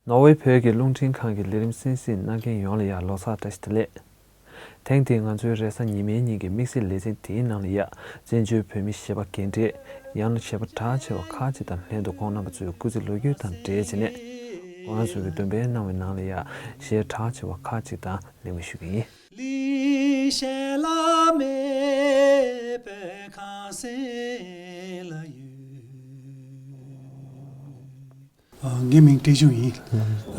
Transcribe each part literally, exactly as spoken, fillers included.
ནོར་ཝེ་བོད་ཀྱི་རླུང་འཕྲིན་ཁང་གི་ལས་རིམ་གསན་གཟིགས་གནང་མཁན་ཡོངས་ལ་ཡང་ལོ་གསར་བཀྲ་ཤིས་བདེ་ལེགས། ཐེངས་འདིའི་ང་ཚོའི་རེས་གཟའ་ཉི་མའི་ཉིན་གྱི་དམིགས་བསལ་ལེ་ཚན་དེའི་ནང་ལ་ཡང་བཙན་བྱོལ་བོད་མི་གཞས་པ་རྒན་གྲས་ཡང་ན་གཞས་པ་གྲགས་ཆེ་བ་ཁག་ཅིག་དང་ལྷན་དུ་ཁོང་རྣམ་པ་ཚོའི་སྐུ་ཚེ་ལོ་རྒྱུས་དང་འབྲེལ་བྱས་ནས་ཁོང་རྣམ་ཚོ་གིས་འདོན་སྤེལ་གནང་བའི་ནང་ལ་ཡང་གཞས་གྲགས་ཆེ་བ་ཁག་ཅིག་དང་གླེང་མོལ་ཞུ་གི་ཡིན། ལི་ཤན་བླ་མེད་པའི་ཁང་སེང་ལ་ཡོད། ཨ། ངའི་མིང་བཀྲས་ཆུང་ཡིན།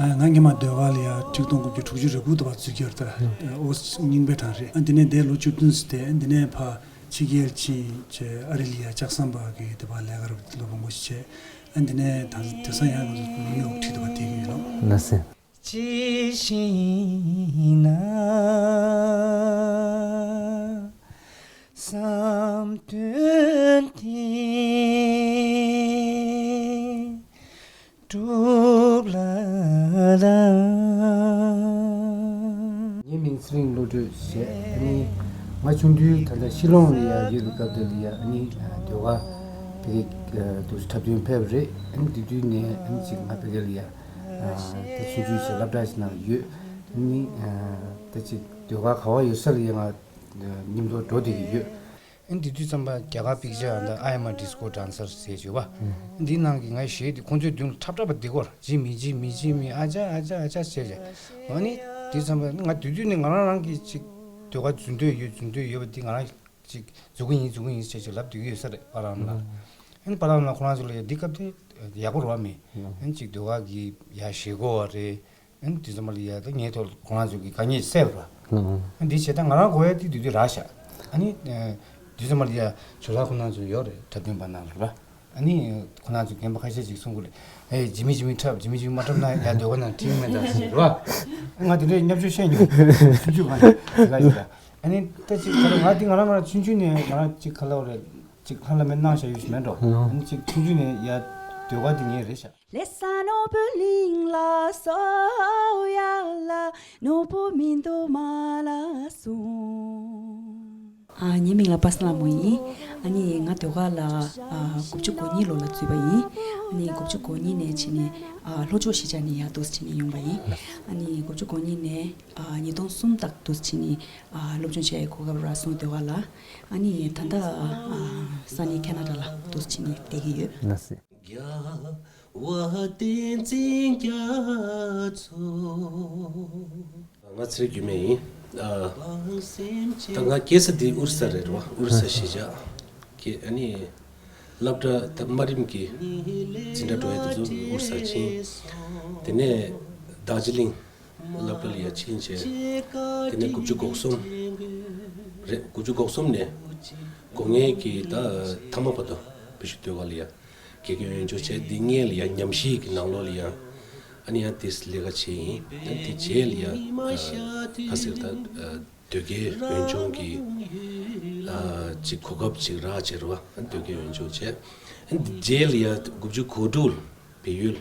ཨ། ང་སྔོན་མ་ཟློས་གར་ལ་ཡ་ཆིག་སྟོང་དགུ་བརྒྱ་དྲུག་ཅུ་རེ་དགུ་དུ་བ་འཛུལ་གྱི་ཡོད་རེད་ད། ཨོ་རྙིང་པའི་གྲས་རེད། ཨ། འདི་ནས་འདིར་ལོ་བཅུ་བདུན་ཙམ་བསྡད། འདི་ནས་ཕར་ཕྱི་རྒྱལ་ཕྱིན་བྱས་ཨ་རི་ལ་ཡ་ལྕགས་ཟམ་པ་གི་དེ་བ་ལས་ཀ་རུ་ལོ་མང་པོ་ཞིག་བྱས། ཨ། འདི་ནས་ད་དེང་སང་ཡང་ང་ཚོ་ནིའུ་ཡོག་ཁྲིད་དུ་བ་བསྡད་ཀྱི་ཡོད་ལོ། ལགས་སེ། ཅི་ཞིག་ན་བསམ་དོན་དེ་འགྲུབ་ལ་ད། ངའི་མིང་ཚེ་རིང་བློ་གྲོས་ཞེས། ཨ་ནི་ང་ཆུང་དུས་ད་ལྟ་ཤི་ལོང་ལ་ཡ་ཡོད་པའི་སྐབས་དེ་ལ་ཡ་ཨ་ནི་ཟློས་གར་བོད་སྐད་འདུག་སེ་འཁྲབ་སྟོན་ཕེབས་པ་རེད། ཨ་ནི་དེ་དུས་ནས་ཨ་ནི་ཅིག་ང་བོད་སྐད་ལ་ཡ། ད་ཆུང་ཆུང་ཞིག་སློབ་གྲྭ་ཞིག་ནང་ཡོད། ནི་ད་ཅིག་ཟློས་གར་ག་བ་ཡོད་ས་ལ་ཡང་ང་མཉམ་དུ་འགྲོ་བསྡད་ཀྱི་ཡོད། ཨ་ནི་དེ་དུས་ཙམ་པ་རྒྱ་གར་པིག་ཅར་ད་I am a disco dancer ཟེར་བྱས་པ། འདི་ནང་གི་ངའི་གཞས་དེ་ཁོང་ཚོའི་མདུན་ལ་འཁྲབ་འཁྲབ་པ་བསྡད་ཀྱི་ཡོད་རེད། ཇི་མི་ཇི་མི་ཇི་མི་ཨ་ཅག་ཨ་ཅག་ཨ་ཅག་ཟེར་བྱས། ཨ་ནི་དེ་ཙམ་པ་ང་དེ་དུས་ནས་ང་རང་རང་གིས་ཅིག་ཟློས་གར་འཛུལ་འདོད་ཡོད་འཛུལ་འདོད་ཡོད་པ་འདི་ང་རང་ཅིག་འཛུལ་གི་ཡིན་འཛུལ་གི་ཡིན་ཟེར་ཅིག་ལབ་བསྡད་ཀྱི་ཡོད་ས་རེད་པ་ལགས་ལ། ཨ་ནི་པ་ལགས་ལ་ཁོ་རང་ཚོ་ལ་ཡ་འདི་སྐབས་དེ་ཡག་པོ་རེད་པ་མེད། ཨ་ནི་ཅིག་ཟློས་གར་གི་ཡ་གཞས་གོ་བ་རེད། ཨ་ནི་དེ་ཚོ་མ་ལ་ཡ་ད་ངའི་ཐོག་ཁོ་རང་ཚོ་གི་དཀའ་ངལ་སེལ་བ། ཨ་ནི་འདི་བྱས་ད་ང་རང་གོ་ཡ་དེ་དུས་དུས་རག་ཤག་ཨ་ནི་དེ་ཚོ་མ་ལ་ཡ་ཇོ་ལགས་ཁོ་རང་ཚོ་ཡོད་རེད་འཁྲབ་སྟོན་པ་ནང་ལ་རེད་པ། ཨ་ནི་ཁོ་རང་ཚོ་རྒན་པ་ཁ་ཤས་ཅིག་གསུང་གི་རེད། ཨེ་ཇི་མི་ཇི་མི་འཁྲབ་ཇི་མི་ཇི་མི་མ་འཁྲབ་ན་ཡ་ཟློས་གར་ནང་ཁྲིད་མེད་ད་ཟེར་རེད་པ། ང་དེ་འདྲའི་བརྙས་བཅོས་བཤད་མྱོང་། ཆུང་ཆུང་ག་ནས་དེ་ག་ཞིག་ལ། ཨ་ནི་ད་ཅིག་ཁ་ལོ་ང་འདི་ང་རང་ང་རང་ཆུང་ཆུང་ནས་ང་རང་ཅིག་ཁ་ལོ་རེད་ཅིག་ལྷ་ལ་མེད་སྣང་ཤ་ཡོད་ཞིག་མེད་འགྲོ། ཨ་ནི་ཅིག་ཆུང་ཆུང་ནས་ཡ་ཟློས་གར་འདི་ངའི་རེད་ཤག་ལེ་ས་ནོར་བུ་གླིང་ལ་སོང་ཡ་ལ་ནོར་བུ་མི་འདུག་མ་ལ་སོང་། ཨ། ངའི་མིང་ལ་པ་སངས་ལྷ་མོ་ཡིན། ཨ་ནི་ང་ཟློས་གར་ལ་ཨ་དགུ་བཅུ་གོ་གཉིས་ལོ་ལ་འཛུལ་བ་ཡིན། ཨ་ནི་དགུ་བཅུ་གོ་གཉིས་ནས་ཕྱིན་ནས་ཨ་ལྷོ་ཕྱོགས་གཞིས་ཆགས་ནས་ཡར་འདུག་སེ་ཕྱིན་ནས་ཡོང་བ་ཡིན། ཨ་ནི་དགུ་བཅུ་གོ་གཉིས་ནས་ཨ་ཉིས་སྟོང་གསུམ་དག་འདུག་སེ་ཕྱིན་ནས་ཨ་སློབ་སྦྱོང་བྱེད་ཡའི་གོ་སྐབས་རག་སོང་ཟློས་གར་ལ། ཨ་ནི་ད་ལྟ་ཨ་ས་གནས་ཁེ་ན་ཌ་ལ་འདུག་སེ་ཕྱིན་ནས་བསྡད་ཀྱི་ཡོད། ལགས་སེ། རྒྱལ་བ་བསྟན་འཛིན་རྒྱ་མཚོ། ང་ཚེ་རིང་འགྱུར་མེད་ཡིན། ཨ། ད་ང་སྐྱེས་ས་འདི་ཨོ་རི་ས་རེད་རོ། ཨོ་རི་ས་གཞིས་ཆགས་ཀྱི། ཨ་ནི་སློབ་གྲྭ་ད་དམའ་རིམ་གྱི་འཛིན་གྲྭ་འགྲོ་ཡ་དེ་ཚོ་ཨོ་རི་ས་ཕྱིན། དེ་ནས་རྡོ་རྗེ་གླིང་སློབ་གྲྭ་ལ་ཡ་ཕྱིན་བྱས། དེ་ནས་དགུ་བཅུ་གོ་གསུམ་རེད། དགུ་བཅུ་གོ་གསུམ་ནས་གོ་ལྔའི་གི་ད་ཐ་མ་བར་དུ་བོད་གཞས་ཟློས་གར་ལ་ཡ་དགེ་རྒན་འོས་སྦྱོང་བྱས། འདི་སྔོན་ལ་ཡ་ཉམས་ཞིབ་ཀྱི་ནང་ལོགས་ལ་ཡ་ཨ་ནི་ཡང་དེ་ལས་ཀ་བྱས་ཡིན། ཨ་ནི་དེ་རྗེས་ལ་ཡ་ཨ་ཁ་ཟེར་ད་ཨ་ཟློས་གར་འོས་སྦྱོང་གི་ཨ་ཅིག་གོ་སྐབས་ཅིག་རག་བྱས་རེད་པ། ཨ་ནི་ཟློས་གར་འོས་སྦྱོང་བྱས། ཨ་ནི་དེ་རྗེས་ལ་ཡ་དགུ་བཅུ་གོ་དྲུག་ལ་བལ་ཡུལ་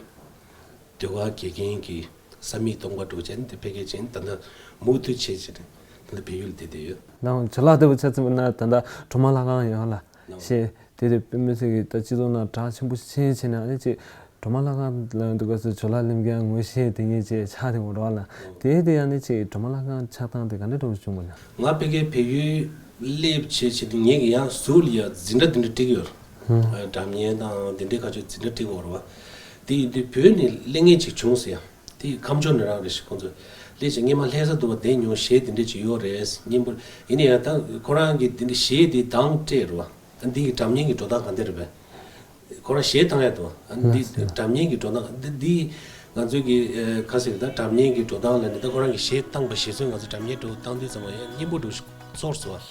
ཟློས་གར་དགེ་རྒན་གྱི་ས་མིག་སྟོང་པ་འགྲོ་བྱས། ཨ་ནི་དེ་ཕ་གིར་ཕྱིན། ད་ལྟ་མུ་མཐུད་བྱས་བྱས་ནས་ད་ལྟ་བལ་ཡུལ་ལ་བསྡད་བསྡད་ཡོད། ནའང་ཇོ་ལགས་ལྟ་བུ་ཆ་མཚོན་པ་ན་ད་ལྟ་སྒྲོལ་མ་ལྷ་ཁང་ཡོད་ལ། ནའང་ཞེས་དེ་དུས་དཔེ་མི་སྲིད་ཀྱི་ད་སྤྱི་ཚོགས་ནང་གྲགས་ཆེན་པོ་ཕྱིན་བྱས་ནས། ཨ་ནི་ཅིག་སྒྲོལ་མ་ལྷ་ཁང་ལ་འདུག་ག་ཚོད་ཇོ་ལགས་སླེབས་མཁན་ངོ་ཤེས་དེ་ངས་ཅིག་ཆགས་དེ་འོ་རོགས་ལ། དེ་དེ་ཡང་ནི་ཅིག་སྒྲོལ་མ་ལྷ་ཁང་ཆགས་སྟངས་དེ་ག་འདྲ་འདྲ་བོ་བྱུང་བ་ན། ང་ཕ་གིར་བལ་ཡུལ་སླེབས་བྱས་བྱས་ཏེ་ངས་ཀྱི་ཡང་ཟུར་ལ་ཡ་འཛིན་གྲྭ་འདི་འདྲ་སྒྲིག་ཡོད། སྒྲ་སྙན་དང་འདི་འདྲའི་ཁ་ཕྱོགས་འཛིན་གྲྭ་སྒྲིག་ཡོད་རེད་པ། དེ་ཡིན་དུས་བོད་ནས་སླེབས་མཁན་ཅིག་བྱུང་ཟེར་ཡ། དེ་ཁམས་ཕྱོགས་ནས་རང་རེད་ཤག་ཁོང་ཚོ་སླེབས་བྱས་སྔོན་མ་ལྷ་ས་འདུག་པ་བསྡད་མྱོང་། གཞས་འདི་འདྲ་ཅིག་ཡོད་རེད། སྙན་པོ་ཡིན་ན་ཡང་ད་ཁོ་རང་གིས་འདི་འདྲ་གཞས་འདི་གདངས་སྤྲད་རེད་པ། འདི་གི་སྒྲ་སྙན་གྱི་འགྲོ་སྟངས་ག་འདྲ་རེད་པས། ཁོ་རང་གཞས་བཏང་ཡ་འདུག་ཨ་ནི་འདི་སྒྲ་སྙན་གྱི་འགྲོ་སྟངས་འདི་འདི་ང་ཚོའི་གི་ཨ་ཁ་ཟེར་ད་སྒྲ་སྙན་གྱི་འགྲོ་སྟངས་ལ་ནི་ད་ཁོ་རང་གི་གཞས་བཏང་པ་གཞས་ཚོན་ང་ཚོ་སྒྲ་སྙན་འགྲོ་བཏང་དུས་ཙམ་པ་ཡང་སྙན་པོ་འགྲོ་ཚོར་སོང་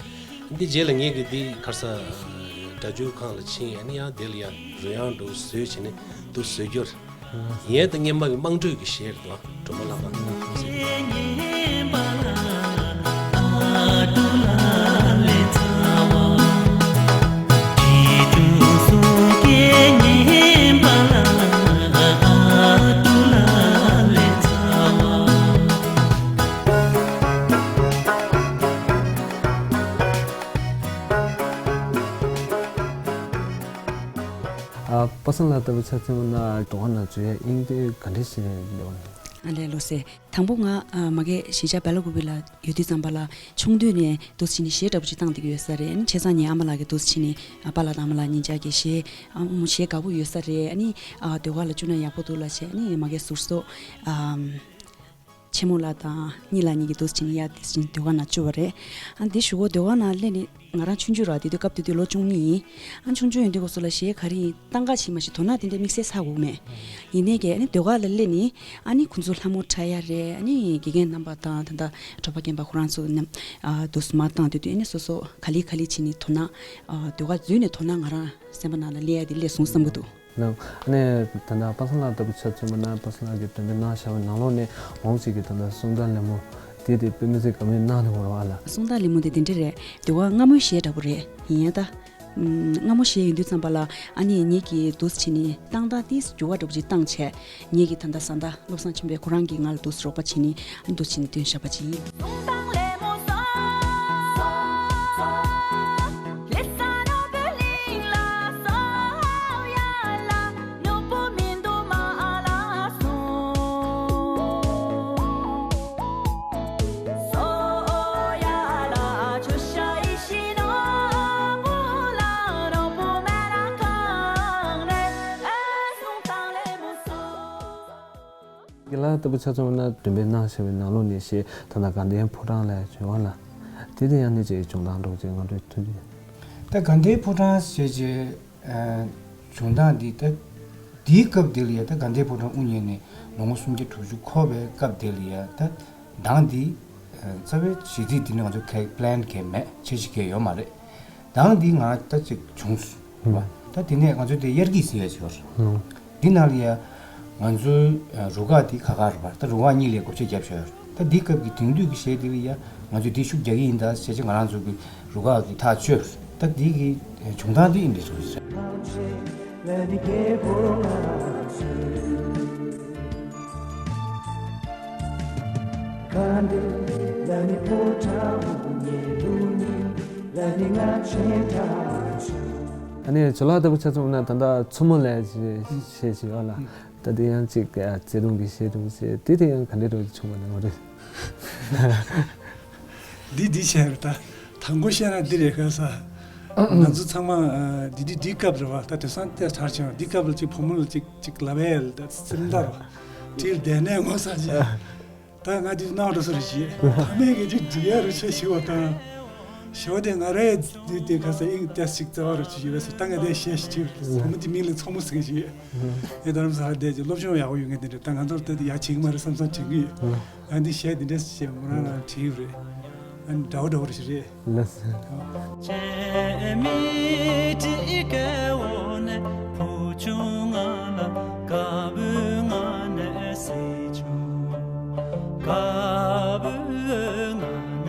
བ། འདི་རྗེས་ལ་ངས་གི་འདི་ཁར་ས་སྒྲ་སྒྱུར་ཁང་ལ་ཕྱིན། ཨ་ནི་ཡང་དེ་ལ་ཡང་རོལ་དབྱངས་འགྲོ་བཟོས་བྱས་ནས་འདུག་བཟོས་རྒྱུར། ངས་ད་སྔོན་མ་གི་དམངས་ཁྲོད་ཀྱི་གཞས་རེད་འདུག་ཨ། སྒྲོལ་མ་ལྷ་ཁང་། ཨ། པ་སངས་ལགས་ལྟ་བུ་ཆ་མཚོན་ན་དོ་སྣང་བྱེད་ཡ་དབྱིངས་དེ་ག་འདྲ་ཞིག་ལས་བ། ཨ་ལས། ལགས་སེ། དང་པོ་ང་ཨ་མ་གི་གཞིས་ཆགས་སྦེ་ལ་ཀུ་པེ་ལ་ཡོད་དུས་ཙམ་པ་ལ་ཆུང་དུས་ནས་འདུག་སེ་བྱས་ནས་གཞས་འདྲ་པོ་ཅིག་བཏང་བསྡད་ཀྱི་ཡོད་ས་རེད། ཨ་ནི་བྱས་ཙང་ངའི་ཨ་མ་ལགས་ཀྱིས་འདུག་སེ་བྱས་ནས་ཨ་པཱ་ལགས་དང་ཨ་མ་ལགས་གཉིས་ཆ་གིས་གཞས་ཨ་མོ་གཞས་དགའ་པོ་ཡོད་ས་རེད། ཨ་ནི་ཨ་ཟློས་གར་ལ་བཅུག་ན་ཡག་པོ་འདུག་ལབ་བྱས། ཨ་ནི་མ་གི་ཟུར་སོགས་ཨ་ཆེན་མོ་ལགས་དང་གཉིས་ལགས་གཉིས་ཀྱིས་འདུག་སེ་བྱས་ནས་ཡར་འདུག་སེ་བྱས་ནས་ཟློས་གར་ནང་བཅུག་པ་རེད། ཨ་འདི་གཞུག་གུ་ཟློས་གར་ནང་སླེབས་ནས་ང་རང་ཆུང་ཆུང་རེད་པ། དེ་དུས་སྐབས་དེ་དུས་ལོ་བཅུ་གཉིས་ཡིན། ཨ་ཆུང་ཆུང་ཡིན་དུས་སྐབས་སུ་ལ་གཞས་ག་རེ་ཡིན་བཏང་ག་ཞིག་མ་ཤེས། དོ་སྣང་དེ་འདྲའི་དམིགས་བསལ་ཚ་དགོས་མེད། ཡིན་ནའི་ཀྱང་ཨ་ནི་ཟློས་གར་ལ་སླེབས་ནས་ཨ་ནི་ཁོང་ཚོ་ལྷ་མོ་འཁྲབ་ཡ་རེད། ཨ་ནི་དགེ་རྒན་རྣམ་པ་དང་ད་ལྟ་གྲོགས་པོ་རྒན་པ་ཁོ་རང་ཚོ་རྣམས་ཨ་འདུག་སེ་མར་བཏང་དུས་དུས་ཨ་ནི་སོ་སོ་ག་ལེ་ག་ལེ་བྱས་ནས་དོ་སྣང་ཨ་ཟློས་གར་འཛུལ་ནས་དོ་སྣང་ང་རང་སེམས་པ་ནང་ལ་སླེབས་ཡ་དེ་སླེབས་སོང་བསམ་གྱི་འདུག་ནང་། ཨ་ནི་ད་ལྟ་པ་སངས་ལགས་ལྟ་བུ་ཆ་མཚོན་པ་ན་པ་སངས་ལགས་ཀྱིས་འདོན་སྤེལ་གནང་བཞག་པའི་ནང་ལོགས་ནས་འོང་ཞིག་གིས་ད་ལྟ་གསུང་སྟངས་ལེགས་མོ་དེ་དེ་དཔེ་མི་སྲིད་དགའ་མོས་གནང་འདུག་རེད་པ་ལགས། གསུང་སྟངས་ལེགས་མོ་དེ་དེ་འདྲ་རེད། དེ་བ་སྔ་མོའི་གཞས་འདྲ་པོ་རེད། ཡིན་ཡང་ད་ཨམ་སྔ་མོ་གཞས་ཡིན་དུས་ཙམ་པ་ལ་ཨ་ནི་ངེད་ཀྱིས་འདུག་སེ་བྱས་ནས་བཏང་སྟངས་དེ་འགྱུར་བ་འདྲ་པོ་ཅིག་བཏང་བྱས། ངེད་ཀྱིས་ད་ལྟ་བཟའ་ཟླ་བློ་བཟང་ཆེན་པོས་ཁོ་རང་གིས་ང་ལ་འདུག་སེ་རོགས་པ་བྱས་ནས་ཨ་འདུག་སེ་བྱས་ནས་འདོན་བཞག་པ་ཅིག་ཡིན། དགེ་ལགས་ལྟ་བུ་ཆ་མཚོན་ན་འདོན་སྤེལ་གནང་བཞག་པའི་ནང་ལོགས་ནས་གཞས་ད་ལྟ་དགའ་ལྡན་ཕོ་བྲང་ལ་བྱོན་པ་ལ། དེ་དེ་ཡང་ནི་ཅིག་བྱུང་སྟངས་འདྲ་པོ་ཅིག་ང་ཚོས་ཐོན་གྱི་ཡོད། ད་དགའ་ལྡན་ཕོ་བྲང་ཞེས་བྱས། ཨ་བྱུང་སྟངས་འདི་ད་དེའི་སྐབས་དེ་ལ་ཡ་ད་དགའ་ལྡན་ཕོ་བྲང་དབུ་བརྙེས་ནས་ལོ་ངོ་སུམ་བརྒྱ་དྲུག་ཅུ་འཁོར་བའི་སྐབས་དེ་ལ་ཡ་ད་གདངས་འདི་ཨ་རྩ་བའི་གཞས་ཚིག་འདི་ནི་ང་ཚོ་གའི་པི་ལན་གའི་མེད། འཆར་གཞི་གའི་ཡོད་མ་རེད། གདངས་འདི་ང་ད་ཅིག་བྱུང་སོང་། ད་དེ་ནས་ང་ཚོ་དེ་དབྱར་སྐྱིད་ཟེར་ཡ་ཅིག་ཡོད་རེད། འདི་ནང་ལ་ཡ་ང་ཚོའི་ཨ་རུ་ཁག་འདི་ཁག་ཁག་རེད་པ། ད་རུ་ཁག་གཉིས་ལ་བགོ་བཤའ་བརྒྱབ་བཞག་ཡོད་རེད། ད་འདི་སྐབས་ཀྱི་དེང་དུས་ཀྱི་གཞས་འདི་ལ་ཡ་ང་ཚོས་འདི་ཤུགས་རྒྱག་གི་ཡིན་ད་ཟེར་བྱས་ང་རང་ཚོ་གི་རུ་ཁག་གི་ཐག་གཅོད་རེད། ད་འདི་གི་བྱུང་སྟངས་འདི་ཨིན་འདྲ་ཚོ་རེད། ཨ་ནི་ཇོ་ལགས་ལྟ་བུ་ཆ་མཚོན་ན་ད་ལྟ་མཚོ་མོ་ལ་ཞེས་ཞེས་ཞེས་ཡོད་ལ། ད་དེ་ཡང་ཅིག་བརྩེ་དུང་གི་གཞས་འདྲ་པོ་ཞིག་དེ་དེ་ཡང་ག་འདྲ་འདྲ་པོ་ཅིག་བྱུང་བ་ནི་འོ་རེད། འདི་འདི་བྱས་རེད་ད། དང་པོ་བཤད་ན་འདི་རེད་ཁ་ས། ང་ཚོ་ཚང་མ་ཨ་འདི་འདི་འདི་སྐབས་རེད་བ། ད་དེང་སང་ལྟས་གྲགས་ཆེ་བ་འདི་སྐབས་ལ་ཅིག་བུ་མོ་ལ་ཅིག་ཅིག་ལབ་ཡས་ལ་ད་སེམས་དར་བ། ཁྲིར་བསྡད་ནས་ངོ་ཚ་བྱས། ད་ང་འདི་གནང་རོགས་ཟེར་ཞེས། ཕ་མས་ཀྱི་འདི་འདི་ཡ་རུ་ཆེ་ཞིག་བ་དང་། ཞོ་དེ་ང་རའི་འདི་དེ་ཁ་ས་ཨིང་ཏེ་ཞིག་བརྩེ་བ་རུ་ཆེ་ཞིག་བས་སུ་ད་ང་དེ་ཞེ་ཞིག་ཅིག་བུ་མོ་འདི་མིང་ལ་མཚོ་མོ་ཟེར་གི་ཞིག་ཡོད། ཨེ་ད་རམ་ས་ལ་བསྡད་ཀྱི་སློབ་སྦྱོང་ཡག་པོ་ཡོད་མཁན་དེ་འདྲ་ད་ང་ཚོར་ལྟ་དེ་ཡ་བྱེད་ཀྱི་མ་རེད་བསམ་བསམ་དྲན་གི་ཡོད། ཨ་འདི་གཞས་འདི་འདྲ་ཞེས་མོ་རང་རང་བྲིས་ཡོད་རེད། ཨ་འདྲ་བོ་འདྲ་བོ་རེད་ཞིག་རེད། ལགས་སོ།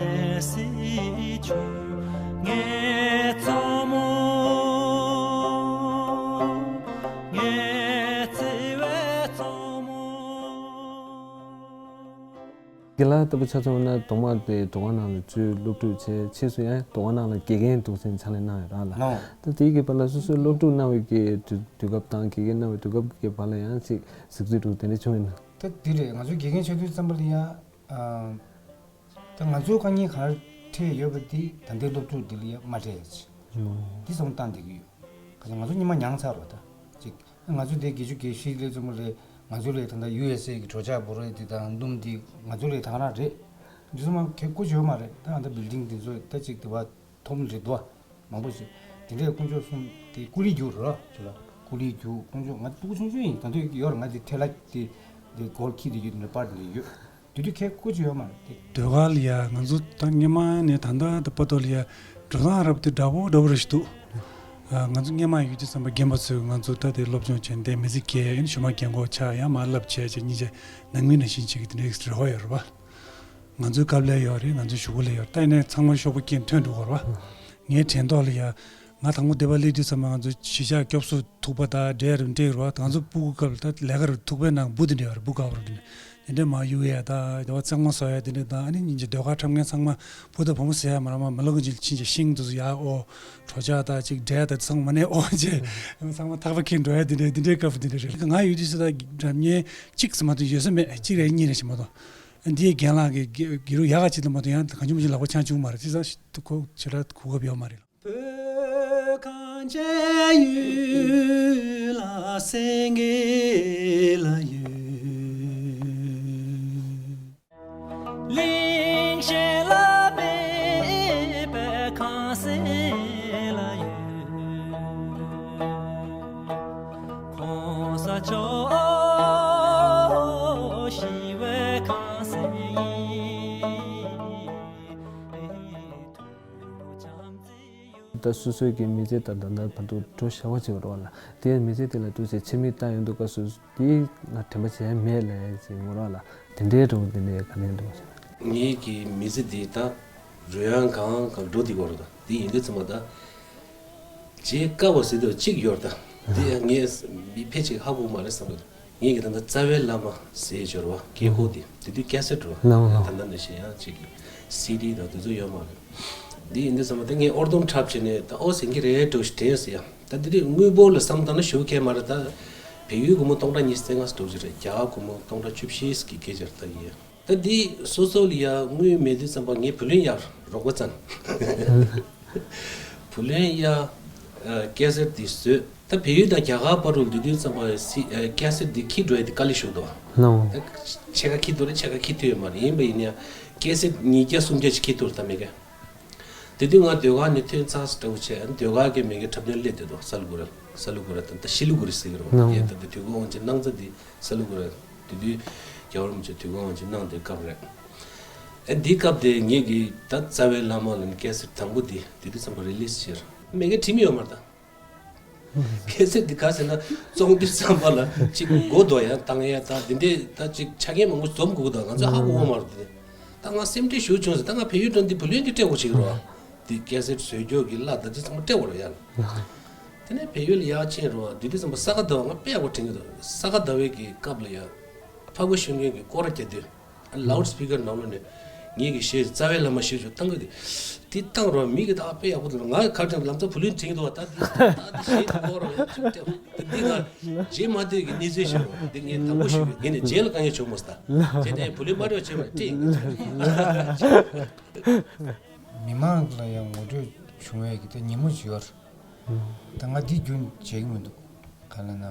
དགེ་ལགས་ལྟ་བུ་ཆ་མཚོན་ན་ཐོག་མར་དེ་ཟློས་གར་ནང་ལ་ཚུར་སློབ་ཕྲུག་བྱས། ཕྱིས་སུ་ཡང་ཟློས་གར་ནང་ལ་དགེ་རྒན་འདུག་སེ་ཕྱག་ལས་གནང་ཡོད་ར་ལ། ལགས། ད་དེའི་གི་བར་ལ་སོ་སོའི་སློབ་ཕྲུག་གནང་བའི་གི་དུས་དུས་སྐབས་དང་དགེ་རྒན་གནང་བའི་དུས་སྐབས་ཀྱི་བར་ལ་ཡང་ཅིག་གཟིགས་ཚུལ་འདྲ་དེ་འདྲ་བྱུང་ཡོད་ན། ད་འདི་རེད། ང་ཚོའི་དགེ་རྒན་ཆགས་དུས་ཙམ་པ་ལ་ཡང་ཨ། ད་ང་ཚོའི་དཀའ་ངལ་ག་རེ་འཕྲད་ཡོད་པ་དེ་ད་ལྟའི་སློབ་ཕྲུག་འདི་ལ་ཡ་མ་འཕྲད་ཡ་ཅིག་འདི་བསམ་བློ་བཏང་བསྡད་ཀྱི་ཡོད། ག་ཚོད་ང་ཚོ་སྔོན་མ་མྱངས་ཚར་བ་ད་ཅིག་ང་ཚོ་དེ་བརྒྱད་ཅུ་གྱ་བཞི་སླེབས་ཙམ་པ་ལས་ང་ཚོ་ལས་ད་ལྟ་ཡུ་ཨེས་ཨེ་གི་གྲོས་འཆར་པོ་རེད། འདི་དང་འདུམ་འདི་ང་ཚོ་ལས་ད་ག་རང་རེད། འདི་ཚོ་མ་གལ་དགོས་ཡོད་མ་རེད། ད་ཨ་ད་བིལ་ཌིང་འདི་ཚོ་ད་ཅིག་དེ་བ་ཐོབ་ནི་རེད་དོ། མང་པོ་ཞིག་དེ་འདྲའི་དཀོན་མཆོག་གསུམ་དེ་ཀུ་ལི་རྒྱུག་རོ་ཅོ་ལ་ཀུ་ལི་རྒྱུག་དཀོན་མཆོག་ང་སྤུ་གུ་ཆུང་ཆུང་ཡིན། ད་དུང་ཡོད་ར། ང་དེ་ཐལ་ལ་དེ་དེ་གོལ་ཁི་དེ་ཡོད་ནི་པར་དེ་ཡོད། དེ་དུས་ཁྱད་ཁུ་ཅི་ཡོད་མ་རེད་དེ། ཟློས་གར་ལ་ཡ་ང་ཚོ་ད་སྔོན་མ་ནས་ད་ལྟ་དེ་བར་དུ་ལ་ཡ་འགྲོ་སྟངས་རབ་དེ་འདྲ་པོ་འདྲ་པོ་རེ་ཞིག་འདུག་ཨ་ང་ཚོ་སྔོན་མ་ཡོད་དུས་ཙམ་པ་རྒན་པ་ཚོས་ང་ཚོ་ད་དེ་སློབ་སྦྱོང་བྱས་ཏེ་མི་ཚེ་སྐྱེལ་ཡིན། ཞུ་མ་རྒན་གོག་ཆགས་ཡང་མ་བསླབ་བྱས་བྱས་གཉིས་ཆ་ནང་མི་ནང་བཞིན་བྱེད་ཀྱི་དེ་འདྲའི་རེ་བ་ཡོད་རེད་པ། ང་ཚོའི་སྐབས་ལ་ཡོད་རེད། ང་ཚོའི་གཞུག་གུ་ལ་ཡོད་རེད། ད་ཡིན་ནའི་ཚང་མ་ཤོག་བུ་སྐྱེས་ཐོན་འགྲོ་གི་རེད་པ། ངའི་དྲན་ཐོག་ལ་ཡ། ང་དང་པོ་སྡེ་པ་སླེབས་དུས་ཙམ་པ་ང་ཚོ་གཞིས་ཆགས་སྐྱོབ་གསོ་ཐུག་པ་དང་འབྲས་རུ་འབྲས་རུ་བ་ང་ཚོ་སྤུ་གུ་སྐབས་ལ་ད་ལས་ཀ་རུ་ཐུག་པའི་ནང་འབུ་དེ་འདྲ་ཡོད་རེད། འབུ་དཀར་པོ་རུ་དེ་འདྲ་ དེ་འདྲས་མར་གཡུག་ཡས་དང་། དེ་བ་རྩེད་མོ་བཟོ་ཡས་དེ་འདྲས་དང་། ཨ་ནི་སྙིང་རྗེ་ཟློས་གར་འཁྲབ་མཁན་ཚང་མ་བུ་དང་བུ་མོ་ཟེར་ཡས་མ་རེད། མ་མི་ལོ་གི་ཅིག་ཕྱིན་ཅིག་ཤིང་དུ་ཡར་ཨོ་གྲོ་ཆ་དང་ཅིག་འབྲས་དང་ཚང་མ་ནས་ཨོ་བྱས། ཚང་མ་ཐག་པ་འཁྱེར་འགྲོ་ཡས་དེ་འདྲས་དེ་འདྲས་སྐབས་དེ་འདྲས་རེད། ང་ཡོད་དུས་སུ་ད་འགྲམ་ཉེ་གཅིག་ཙམ་མ་གཏོགས་ཡོད་ས་མེད། གཅིག་རེད་གཉིས་རེད་ཞིག་མ་གཏོགས། འདིའི་རྒན་ལགས་ཀྱི་དགེ་དགེ་ལུགས་ཡག་ག་ཅིག་དང་མ་གཏོགས་ཡང་གང་བྱུང་མ་བྱུང་ལག་པ་འཆང་བྱུང་མ་རེད། དེ་ཙང་ཁོ་ཞེ་དྲག་གོ་སྐབས་ཡོད་མ་རེད། བོད་གངས་ཅན་ཡུལ་ལ་སེང་གེ་ལ་ཡོད། གླིང་གཞན་ལ་མེད་པའི་གངས་སེང་ལ་ཡོད། གོང་ས་མཆོག་ཞི་བའི་གངས་སེང་ཡིན། ད་སོ་སོའི་གི་མི་ཚེ་ད་ད་ལྟ་བར་དུ་འགྲོ་ཞེ་པོ་ཅིག་རེད་བ་ལ། དེ་མི་ཚེ་དེ་ལ་ཏོག་ཙམ་ཕྱི་མིག་ལྟ་ཡོང་དུས་སྐབས་སུ་དེ་ང་དྲན་པ་བྱས་མེད་ལབ་ཅིག་ཡོང་རེད་བ་ལ། དེ་འདྲའི་འགྲོ་དེ་འདྲའི་ག་ནས་འགྲོ་བྱས། ངེད་ཀྱི་མི་ཚེ་འདི་ད་རོལ་དབྱངས་གང་གང་འགྲོ་བསྡད་ཀྱི་ཡོད་རེད། ད་དེ་ཡིན་དུས་ཙམ་པ་ད་བརྗེད་དཀའ་བ་ཟེར་དུས་གཅིག་ཡོད་རེད། ད་དེ་ཡང་ངས་མི་ཕལ་ཆེར་ཧ་གོ་མ་རེད་བསམ་གི་འདུག་ངེད་ཀྱི་ད་ལྟ་རྩ་བའི་བླ་མ་ཟེར་ཡོད་རེད་བ། སྐད་འགོ་དེ་དེ་དུས་ཀེ་སེཊ་རེད་བ། ལའོ་ལའོ། ད་ལྟ་ནང་བཞིན་ཡང་གཅིག་གི་སི་ཌི་དང་དེ་ཚོ་ཡོད་མ་རེད། འདི་ཡིན་དུས་ཙམ་པ་དེ་ངས་ཨོར་ལྡུམ་འཁྲབ་བྱས་ནས་ད་ཨོ་ཟིན་གྱི་རེད་འགྲོ་ཞིག་དྲན་ཟེར་ཡ། ད་འདི་དུས་དངུལ་འབོར་ལ་བསམ་བཏང་ན་ཞུ་མཁན་མ་རེད། ད་བལ་ཡུལ་སྒོར་མོ་སྟོང་ཕྲག་ཉི་ཤུ་རྩ་ལྔ་ཞིག་འགྲོ་གི་རེད། རྒྱ་གར་སྒོར་མོ་སྟོང་ཕྲག་བཅུ་བཞི་གི་སྐད་ཆ་རེད། ད་ཡིན་ཡ། ད་འདི་སོ་སོ་ལ་ཡ་དངུལ་མེད་དུས་ཙམ་པ་ངས་བུ་ལོན་ཡར་རོགས་པ་བཙལ། བུ་ལོན་ཡར་ཀེ་སེཊ་འདི་བཟོས། ད་བལ་ཡུལ་དང་རྒྱ་གར་བར་དུ་འདི་དུས་ཙམ་པ་སི་ཨ་ཀེ་སེཊ་འདི་འཁྱེར་འགྲོ་ཡ་འདི་དཀའ་ལས་ཞིག་འདུག་ལའོ། ད་ཕྱེད་ཀ་འཁྱེར་ཐུབ་རེད། ཕྱེད་ཀ་འཁྱེར་ཐུབ་ཡོད་མ་རེད། ཡིན་པ་ཡིན་ན་ཡང་ཀེ་སེཊ་ཉིས་བརྒྱ་སུམ་བརྒྱ་ཅིག་འཁྱེར་ཐུབ་རེད། ད་མེད་ཀ། དེ་དུས་ང་ཟློས་གར་ནས་ཐོན་ཚར་ཟེར་འདྲ་བོ་བྱས། ཟློས་གར་གྱི་མི་གི་འཁྲབ་སྟོན་སླེབས་བསྡད་འདུག་ས་ལུ་གུ་ར། ས་ལུ་གུ་ར་དང་ད་ཤི་ལུ་གུ་ར་ཟེར་གི་རེད་བ། ཨོ། ངས་ད་ལྟ་དུས་འཁོར་དབང་ཆེན་གནང་ཚར་དེ་ས་ལུ་གུ་ར། དེ་དུས་རྒྱལ་བ་རིན་པོ་ཆེ་དུས་འཁོར་དབང་ཆེན་གནང་དེ་སྐབས་རེད། ཨེ་འདི་སྐབས་དེ་ངེད་ཀྱི་ད་རྩ་བའི་བླ་མ་ལ་ནི་ཀེ་སེཊ་དང་པོ་འདི་དེ་དུས་ཙམ་པ་རི་ལིས་བྱས་རེད། མི་གི་ཁྲིམས་ཡོད་མ་རེད་ད། ཁ་སང་འདི་ག་ཟེར་ན་བཙོང་དུས་ཙམ་པ་ལ་གཅིག་སྒོ་རྡོ་ཡང་བཏང་ཡ་དང་འདི་འདྲས་ད་གཅིག་ཆ་རྐྱེན་མང་པོ་འཛོམས་དགོས་ཀྱི་འདུག་ང་ཚོ་ཧ་གོ་གི་མ་རེད་དེ། ད་ང་སེམས་ཁྲལ་ཞེ་པོ་བྱུང་ཟེར། ད་ང་བལ་ཡུལ་འགྲོ་འདི་བུ་ལོན་འདི་སྤྲད་དགོས་བྱེད་ཀྱི་རེད་བ། འདི་ཀེ་སེཊ་བཟོས་རྒྱུ་གི་གླ་ད་འདི་ཚང་མ་སྤྲད་དགོས་རེད་ཡ། དེ་ནས་བལ་ཡུལ་ལ་ཡར་ཕྱིན་རེད་བ། འདི་འདི་ཚང་མ་ས་ག་ཟླ་བ་ང་དཔེ་ཡག་པོ་དྲན་གྱི་འདུག་ས་ག་ཟླ་བའི་གི་སྐབས་ལ་ཡ་ཕག་པ་ཤོད་མཁན་གྱི་སྐོར་ར་རྒྱག་དུས། ལའུཌ་སི་པི་ཀར་ནང་ལོགས་ནས་ངེད་ཀྱི་གཞས་རྩ་བའི་བླ་མ་གཞས་ཤིག་བཏང་གི་འདུག་དེ་བཏང་རོགས་མི་གི་ད་དཔེ་ཡག་པོ་འདུག་ང་ག་ཚོད་ལམ་སང་བུ་ལོན་དྲན་གྱི་འདུག་ད་འདི་ད་འདི་གཞས་དེ་གོ་རོགས་ཡ་ཅིག་སྟེ། འདི་ང་རྗེས་མ་དེ་གི་གནས་ཚུལ་ཞིག་རེད། འདི་ངས་དང་པོ་ཞུ་གི། ངས་ནས་རྗེས་ལ་དཀའ་ངལ་བྱུང་མ་སོང་ད། རྗེས་ནས་བུ་ལོན་མ་སྤྲད་པ་བྱས་མ་སྤྲད་ཡིན། མི་མང་ལ་ཡང་ངོ་སྤྲོད་བྱུང་བའི་གི་ད་ཉིན་མོ་ཅིག་ཡོད་རེད། ད་ང་འདི་རྒྱུན་བྱེད་ཀྱི་མི་འདུག་ག་ལ་ན།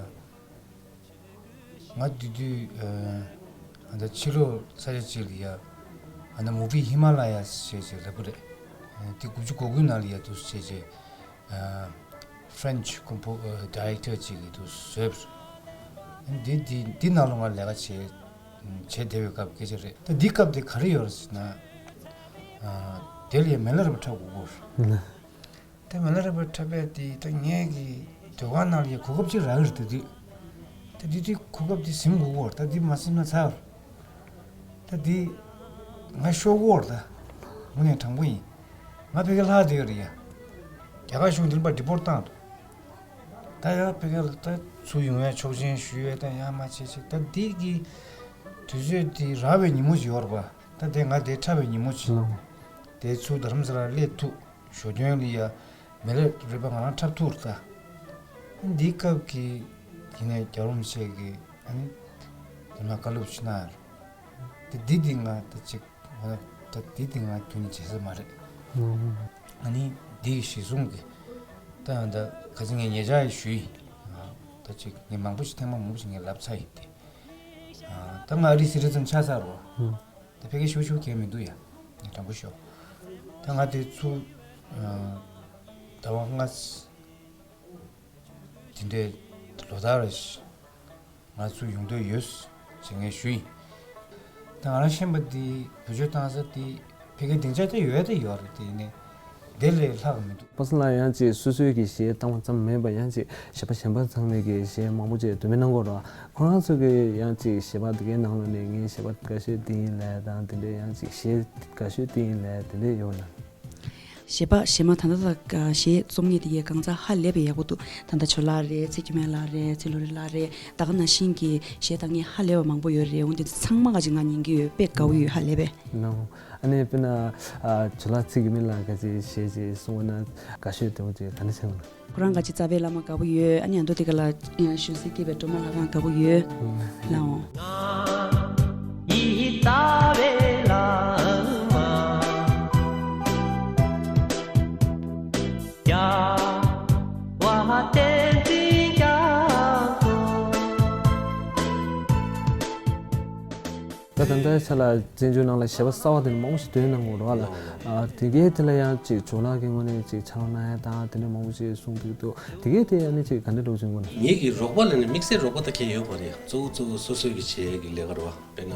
ང་དེ་དུས་ཨ་ད་ཕྱི་ལོགས་ས་ཆ་གཅིག་ལ་ཡ་ཨ་ད་མུ་བི་ཧི་མ་ལ་ཡ་ཞེས་བྱས་ལབ་པ་རེད། དེ་དགུ་བཅུ་གོ་དགུའི་ནང་ལ་ཡ་འདུག་ཟེར་བྱས། ཕ་རེན་ཆི་ཀོམ་པོ་ཌའི་རེག་ཊར་གཅིག་གིས་འདུག་བཟོས་པ་རེད། དེ་དེ་དེ་ནང་ལ་ང་ལས་ཀ་བྱས་བྱས་བསྡད་པའི་སྐབས་སྐད་ཆ་རེད། ད་འདི་སྐབས་དེ་ག་རེ་ཡོད་རེད་ཟེར་ན། དེ་ལ་ཡ་མེ་ལ་རས་པ་འཁྲབ་དགོས་ཀྱི་ཡོད་རེད། དེ་མེ་ལ་རས་པ་འཁྲབ་པའི་དེ་ད་ངེད་ཀྱི་ཟློས་གར་ནང་ལ་ཡ་གོ་སྐབས་ཅིག་རག་གི་རེད། ད་དེ་ད་དེ་དུས་གོ་སྐབས་དེ་ཟིན་དགོས་ཀྱི་ཡོད་རེད། ད་དེ་མ་ཟིན་ན་ཚར་རེད། ད་དེ་ང་ཤོར་གྱི་ཡོད་རེད། ད་དངོས་གནས་དྲང་པོ་ཡིན། ང་ཕ་གིར་ལྷག་བསྡད་ཡོད་རེད་ཡ། རྒྱ་གར་གཞུང་དེ་ལ་ཕར་ཌི་པོར་ཊི་བཏང་འདུག་ད་ཡང་ཕ་གིར་ད་ཚུར་ཡོང་ཡ་ཆོག་མཆན་ཞུ་ཡ་ད་ཡང་མ་བྱེད་ཅིག་ད་འདི་གི་དུས་ཚོད་འདི་རག་པའི་ཉིན་མོ་ཞིག་ཡོད་རེད་པ། ད་དེ་ང་དེ་འཁྲབ་པའི་ཉིན་མོ་ཅིག་ཨང་། དེ་ཚུར་རྡ་རམ་ས་ལར་སླེབས་ཐུབ། ཞོ་སྟོན་ལ་ཡ་མེ་ལ་རས་པ་ང་རང་འཁྲབ་ཐུབ་རེད་ད། འདིའི་སྐབས་ཀྱི་དེ་ནས་རྒྱལ་བ་རིན་པོ་ཆེ་གིས་ཨ་ནི་དེ་ནས་བཀའ་སློབ་ཅིག་གནང་ཡོད་རེད། དེ་འདི་འདི་ང་ད་ཅིག་ང་ད་འདི་འདི་ང་རྒྱུན་ནས་བརྗེད་ས་མ་རེད། ཨང་། ཨ་ནི་འདི་གཞི་བཟུང་གི་ད་ད་ག་ཚོད་ངས་ཉེ་ཆར་ཡང་ཞུས་ཡིན། ད་ཅིག་ངས་མང་པོ་ཞིག་ཐེངས་མ་མང་པོ་ཞིག་ངས་ལབ་ཚར་ཡིན་ཏེ། ད་ང་ཨ་རིའི་སི་ཊི་ཛེན་ཆགས་ཚར་རེད་པ། ཨང་། ད་ཕ་གིར་ཞུ་ཞུ་གལ་མི་འདུག་ཡ། ངས་དྲང་པོ་ཤོད། ད་ང་དེ་ཚུར་ཟླ་བ་ལྔ་དེ་འདྲའི་ལོ་ལྟར་རེ་ང་ཚུར་ཡོང་འདོད་ཡོད་ཅེས་ངས་ཞུ་ཡིན། ད་ང་རང་ཤེས་པ་འདི་བེད་སྤྱོད་བཏང་ས་འདི་ཕ་གིའི་སྡིངས་ཆ་དེ་ཡོད་དེ་ཡོད་རེད། དེ་ཡིན་ནའི་དེ་ལས་ལྷག་མི་འདུག་པ་སངས་ལགས་ཡང་ཅིག་སོ་སོའི་གི་གཞས་བཏང་བ་ཙམ་མིན་པར་ཡང་ཅིག་གཞས་པ་གཞན་པ་ཚང་མས་གི་གཞས་མང་པོ་ཅིག་འདོན་མི་གནང་གི་ཡོད་རེད། ཁོ་རང་ཚོ་གི་ཡང་ཅིག་གཞས་པ་དེ་གའི་ནང་ལོགས་ནས་ངའི་གཞས་པ་དགའ་ཤོས་དེ་ཡིན་ལབ་དང་དེ་འདྲའི་ཡང་ཅིག་གཞས་དགའ་ཤོས་དེ་ཡིན་ལབ་དེ་འདྲའི་ཡོད་ན། གཞས་པ་གཞས་མ་ད་ལྟ་དང་གཞས་རྩོམ་མཁན་དེ་གའི་གང་ཚ་ཧ་ལས་པའི་ཡག་པོ་འདུག་ད་ལྟ་ཇོ་ལགས་རེད། ཚེ་སྒྱུ་མེད་ལགས་རེད། ཚེ་ལོ་རི་ལགས་རེད། ད་ག་ནང་བཞིན་གྱི་གཞས་བཏང་མཁན་ཧ་ལས་པ་མང་པོ་ཡོད་རེད། འོན་ཏེ་ཚང་མ་ག་ཅིག་ང་ཉན་གྱི་ཡོད། དཔེ་དགའ་བོ་ཡོད། ཧ་ལས་པའི། ལགས། ཨ་ནི་དཔེར་ན་ཨ་ཇོ་ལགས་ཚེ་སྒྱུ་མེད་ལགས་ག་ཅིག་གཞས་ཅིག་གསུང་བ་ན་དགའ་ཤོས་དེ་བོ་ཅིག་ག་འདྲ་བྱུང་། ཁོ་རང་ག་ཅིག་རྩ་བའི་བླ་མ་དགའ་བོ་ཡོད། ཨ་ནི་ཨ་མདོ་དེ་ག་ལ་གཞོན་གསེར་སྐྱེས་པའི་སྒྲོལ་མ་ལྷ་ཁང་དགའ་བོ་ཡོད། ལགས་འོང་། ད་ད་ལྟའི་ཆ་ལ་བཙན་བྱོལ་ནང་ལ་གཞས་པ་གསར་བ་དེ་འདྲ་མང་པོ་ཞིག་ཐོན་གནང་གི་ཡོད་རེད་བ་ལགས། ཨ་དེ་གའི་དེ་ལ་ཡང་ཅིག་ཇོ་ལགས་ཀྱི་ངོས་ནས་ཅིག་ཕྱག་ལས་གནང་ཡ་དང་དེ་འདྲ་མང་པོ་ཞིག་གསུངས་ཐུབ་ཀྱི་འདུག་དེ་གའི་དེ་ཨ་ནི་ཅིག་ག་འདྲ་འདྲ་བྱུང་གི་ན། ངེད་ཀྱི་རོགས་པ་ལ་ནི་དམིགས་བསལ་རོགས་པ་ད་གང་ཡང་ཡོད་མ་རེད། གཙོ་བོ་གཙོ་བོ་སོ་སོའི་གི་བྱེད་ཡ་གི་ལས་ཀ་རེད་བ། དཔེར་ན་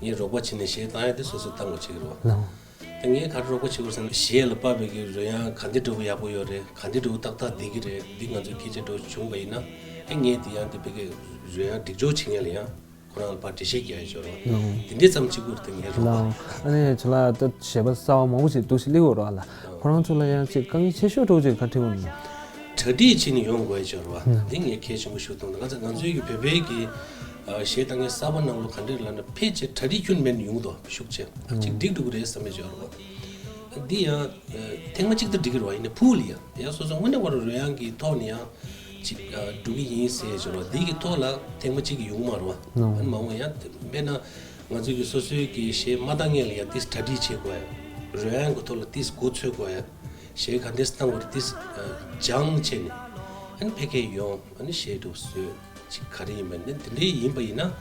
ངས་རོགས་པ་བྱས་ནས་གཞས་བཏང་ཡ་དེ་སོ་སོས་བཏང་དགོས་བྱེད་ཀྱི་རེད་བ། ལགས། ད་ངས་ག་རེ་རོགས་པ་བྱེད་དགོས་ཟེར་ན། གཞས་ལ་དཔག་པའི་གི་རོལ་དབྱངས་ག་འདྲ་འདྲ་བོ་ཡག་པོ་ཡོད་རེད། ག་འདྲ་འདྲ་བོ་ཏག་ཏག་བསྡད་ཀྱི་རེད། འདི་ང་ཚོས་སྐད་ཆ་འདྲ་བོ་བྱུང་བ་ཡིན་ན། ཨེ་ངས་དེ་ཡང་དེ་བོད་སྐད་རོལ་དབྱངས་སྒྲིག་སྦྱོར་བྱེད་མཁན་ལ་ཡང་ཁོ་རང་ལ་ཕར་འགྲེལ་བཤད་རྒྱག་ཡ་ཅིག་ཡོད་རེད་བ། ལགས། དེ་འདྲའི་ཙམ་གཅིག་པུ་རེད། ད་ངའི་རོགས་པ། ལགས། ཨ་ནི་ཇོ་ལགས་ད་གཞས་པ་གསར་བ་མང་པོ་ཞིག་འདུག་སེ་སླེབས་ཡོད་རེད་བ་ལགས། ཁོ་རང་ཚོ་ལ་ཡང་ཅིག་དཀའ་ངལ་ཆེ་ཤོས་འདྲ་བོ་ཅིག་ག་རེ་འཕྲད་ཡོད་ན། གྲ་སྒྲིག་བྱས་ནས་ཡོང་དགོས་ཡ་ཅིག་ཡོད་རེད་བ། ལགས། འདི་ངས་གལ་ཆེན་པོ་ཞུ་དང་། ང་ཚོ་ང་ཚོའི་གི་བོད་པའི་གི་ཨ་གཞས་བཏང་མཁན་གསར་པ་ནང་ལོགས་ག་འདྲ་ལབ་ན། ཕལ་ཆེར་གྲ་སྒྲིག་ཁྱོན་མེད་ནས་ཡོང་གི་འདུག་ཤུགས་ཆེ། ཨ་ཅིག་འགྲིག་འགྲོ་གི་རེད་བསམ་ཡ་ཅིག་ཡོད་རེད་བ། འདི་ཡང་ཨ་ཐེངས་མ་གཅིག་ད་འགྲིག་གི་རེད་བ། ཡིན་ནའི་ཕུགས་ལ་ཡང་ཡང་སོ་སོ་དངོས་གནས་ཁོ་རང་རོལ་དབྱངས་ཀྱི་ཐོག་ནས་ཡང་ཅིག་ཨ་འགྲོ་གི་ཡིན་ཟེར་ཡ་ཅིག་ཡོད་རེད་བ། འདི་གི་ཐོག་ལ་ཐེངས་མ་གཅིག་གིས་ཡོང་མ་རེད་བ། ཨ་ནི་མ་འོངས་ཡང་དཔེར་ན་ང་ཚོའི་གི་སོ་སོའི་གི་གཞས་མ་བཏང་སྔོན་ལ་ཡང་ཏིས་གྲ་སྒྲིག་བྱེད་དགོས་ཡ། རོལ་དབྱངས་ཀྱི་ཐོག་ལ་ཏིས་མགོ་ཚོད་དགོས་ཡ། གཞས་ག་འདྲས་བཏང་དགོས་རེད། ཏིས་སྦྱངས་བྱས་ནས་ཨ་ནི་ཕ་གིར་ཡོང་། ཨ་ནི་གཞས་འདྲ་བོ་བཟོས། ཅིག་ག་རེ་ཡིན་པ་ནི་དེ་འདྲའི་ཡིན་པ་ཡིན་ན།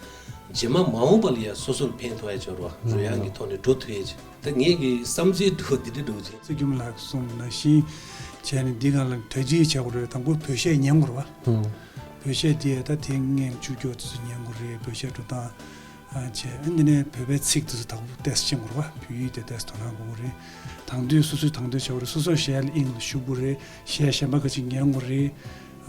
རྗེས་མ་མ་འོངས་པ་ལ་ཡང་སོ་སོ་ལ་ཕན་ཐོགས་ཡ་ཅིག་ཡོད་རེད་བ། རོལ་དབྱངས་ཀྱི་ཐོག་ནས་འགྲོ་ཐུབ་ཡ་ཅིག་ད་ངེད་ཀྱི་བསམ་ཚུལ་འདྲ་བོ་འདི་འདྲ་འདྲ་བོ་ཅིག་ཚེ་སྒྱུ་མ་ལགས་གསུངས་ནང་བཞིན་བྱས་ནས་འདི་སྒང་ལ་གྲ་སྒྲིག་བྱེད་དགོས་རེད། དང་པོ་བོད་གཞས་ཉན་དགོས་རེད་བ། ལགས། བོད་གཞས་འདི་ད་ཐེངས་མཉམ་བཅུ་གྱ་དགུ་ཙམ་ཉན་དགོས་རེད། བོད་གཞས་འགྲོ་སྟངས་ཨ་བྱས། ཨ་འདི་ནས་བོད་པའི་ཚིག་འདི་ཚོ་དང་པོ་ཏོག་ཙམ་ཤེས་དགོས་རེད་བ། བོད་ཡིག་དེ་ཏོག་ཙམ་དོ་སྣང་དགོས་རེད། དང་དུས་སོ་སོས་དང་དུ་བྱེད་དགོས་རེད། སོ་སོའི་གཞས་ལ་དབྱིངས་ལ་ཞུགས་དགོས་རེད། གཞས་གཞན་པ་ག་ཅིག་ཉན་དགོས་རེད།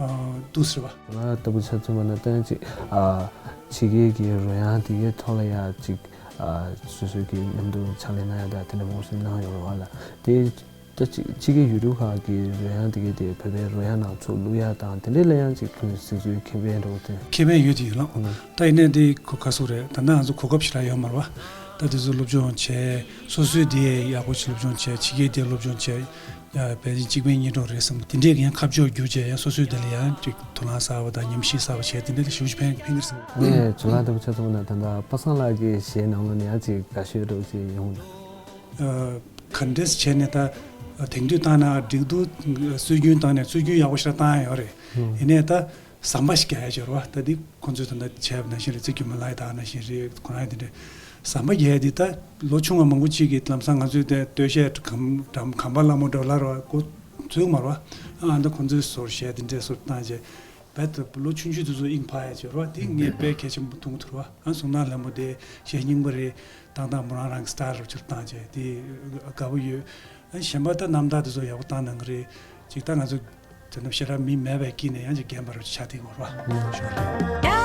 ཨ་འདུག་ཟེར་བ། ང་ལྟ་བུ་ཆ་མཚོན་པ་ན་ཏན་ཅིག་ཨ་ཕྱི་རྒྱལ་གྱི་རོལ་དབྱངས་དེ་གའི་ཐོག་ལ་ཡ་ཅིག་ཨ་སོ་སོའི་གི་མཉམ་དུ་ཕྱག་ལས་གནང་ཡ་དང་དེ་འདྲ་མང་པོ་ཞིག་གནང་ཡོད་རེད་བ་ལགས། དེ་ད་ཅིག་ཕྱི་རྒྱལ་ཡུལ་གྲུ་ཁག་གི་རོལ་དབྱངས་དེ་གའི་དེ་བོད་པའི་རོལ་དབྱངས་ནང་ཚུར་བླུག་ཡ་དང་དེ་འདྲ་ལ་ཡང་ཅིག་གཟིགས་ཚུལ་ཁེ་ཕན་འདྲ་བོ་དེ། ཁེ་ཕན་ཡོད་དེ་ཡོད་ལགས། ཨང་། ད་ཡིན་ནའི་འདི་གོ་ག་སུ་རེད། ད་ལྟ་ང་ཚོ་གོ་སྐབས་ཞེ་དྲག་ཡོད་མ་རེད་བ། ད་དེ་ཚོ་སློབ་སྦྱོང་བྱས། སོ་སོའི་དེ་ཡག་པོ་ཞིག་སློབ་སྦྱོང་བྱས། ཕྱི་རྒྱལ་དེ་སློབ་སྦྱོང་བྱས། ཡ་བལ་ཡིན་གཅིག་མིན་གཉིས་འགྲོ་རེད་བསམ། དེ་འདྲས་ཀྱི་ཡང་ཁ་ཕྱོགས་བསྒྱུར་བྱས། ཡང་སོ་སོའི་དེ་ལ་ཡང་ཅིག་དོ་སྣང་གསར་པ་དང་ཉམས་ཞིབ་གསར་པ་བྱས། དེ་འདྲས་ལ་ཞེ་པོ་ཅིག་ཕན་ཕན་གྱི་རེད་བསམ། ངས་ཇོ་ལགས་ལྟ་བུ་ཆ་མཚོན་པ་ན་ད་ལྟ་པ་སངས་ལགས་ཀྱི་གཞས་ནང་ལོགས་ནས་ཡང་ཅིག་དགའ་ཤོས་འདྲ་བོ་ཅིག་ཡོང་། ཨ་ག་འདྲས་བྱས་ནས་ད་དེང་དུས་བཏང་ན་འགྲིག་འདུག་སྲོལ་རྒྱུན་བཏང་ནས་སྲོལ་རྒྱུན་ཡག་པོ་ཞེ་དྲག་བཏང་ཡ་ཡོད་རེད། ཨང་། ཡིན་ནའི་ད་ཟམ་པ་ཞིག་རྒྱག་ཡ་ཅིག་ཡོད་རེད་བ། ད་འདི་ཁོང་ཚོས་ད་ལྟ་བྱས་པ་ནང་བཞིན་རེད། ཚེ་སྒྱུ་མ་ལགས་ཡི་ད་ནང་བཞིན་རེད། ཁོ་རང་ཡི་དེ་འདྲས་ཟམ་པ་རྒྱག་ཡ་འདི་ད་ལོ་ཆུང་བ་མང་པོ་ཅིག་གིས་ལམ་སང་ང་ཚོའི་དེ་སྟོད་གཞས་གམ་གམ་པ་ལྷ་མོ་འདྲ་བོ་ལབ་རེད་བ། གོ་ཚོད་མ་རེད་བ། ཨ་ད་ཁོང་ཚོའི་སོར་གཞས་དེ་འདྲས་སོར་བཏང་བྱས། རྦད་དེ་ལོ་ཆུང་ཆུང་དེ་ཚོ་དབྱིངས་འཕར་ཡ་ཅིག་ཡོད་རེད་བ། དེ་ངས་དཔེ་གལ་ཆེན་པོ་མཐོང་གི་འདུག་རེད་བ། ཨ་གཟུགས་སྣང་ལྷ་མོ་དེ་གཞས་རྙིང་པ་རེད། ཏག་ཏག་མོ་རང་རང་གི་སི་ཊལ་རུ་ཕྱིར་བཏང་བྱས་དེ་དགའ་པོ་ཡོད། ཨ་གཞན་པ་ད་རྣམ་ཐར་དེ་ཚོ་ཡག་པོ་བཏང་གནང་གི་རེད། ཅིག་ད་ང་ཚོ་དེ་འདྲ་ཞེ་དྲག་མི་མེད་པའི་དཀྱིལ་ནས་ཡང་ཅིག་རྒན་པ་རུ་ཆགས་བསྡད་ཡོད་རེད་བ། ཞོར་ལ།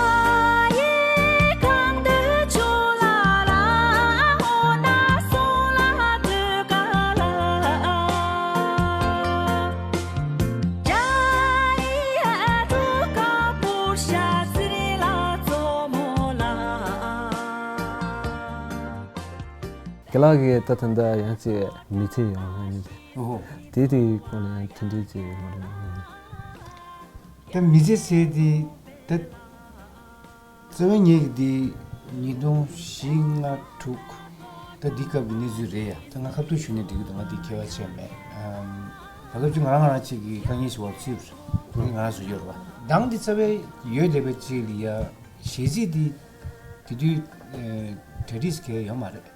རྒན་ལགས་ཀྱིས་ད་ད་ལྟ་ཡང་ཅིག་མི་ཚེ་ཡོང་ཡོང་ཡིན་ཏེ། ཨོ་ཧོ། དེ་དེའི་སྐོར་ལ་ཡང་དེ་འདྲའི་ཅིག་ཡོང་རེད། ད་མི་ཚེ་ཟེར་དེ་ད་རྩ་བའི་ངེད་ཀྱི་དེ་ཉིས་སྟོང་བཞི་ལྔ་དྲུག་ད་འདི་སྐབས་ཀྱི་གནས་ཚུལ་རེད་ཡ། ད་ང་ཁ་ཐུག་ཞུས་ནས་འགྲིག་གི་འདུག་ང་འདི་ཁྱད་པར་ཆེ་མེད། ཨམ་ད་སྐབས་ཅིག་ང་རང་ང་རང་ཅིག་གི་དཀའ་ངལ་ཞིག་བར་ཚུད་པ་རེད། ང་རང་བཟོ་རྒྱུ་རེད་བ། གདངས་འདི་རྩ་བའི་ཡོད་བསྡད་པ་ཅིག་ལ་ཡ། གཞས་ཚིག་འདི་དེ་དུས་ཨེ་གྲ་སྒྲིག་གང་ཡང་ཡོད་མ་རེད།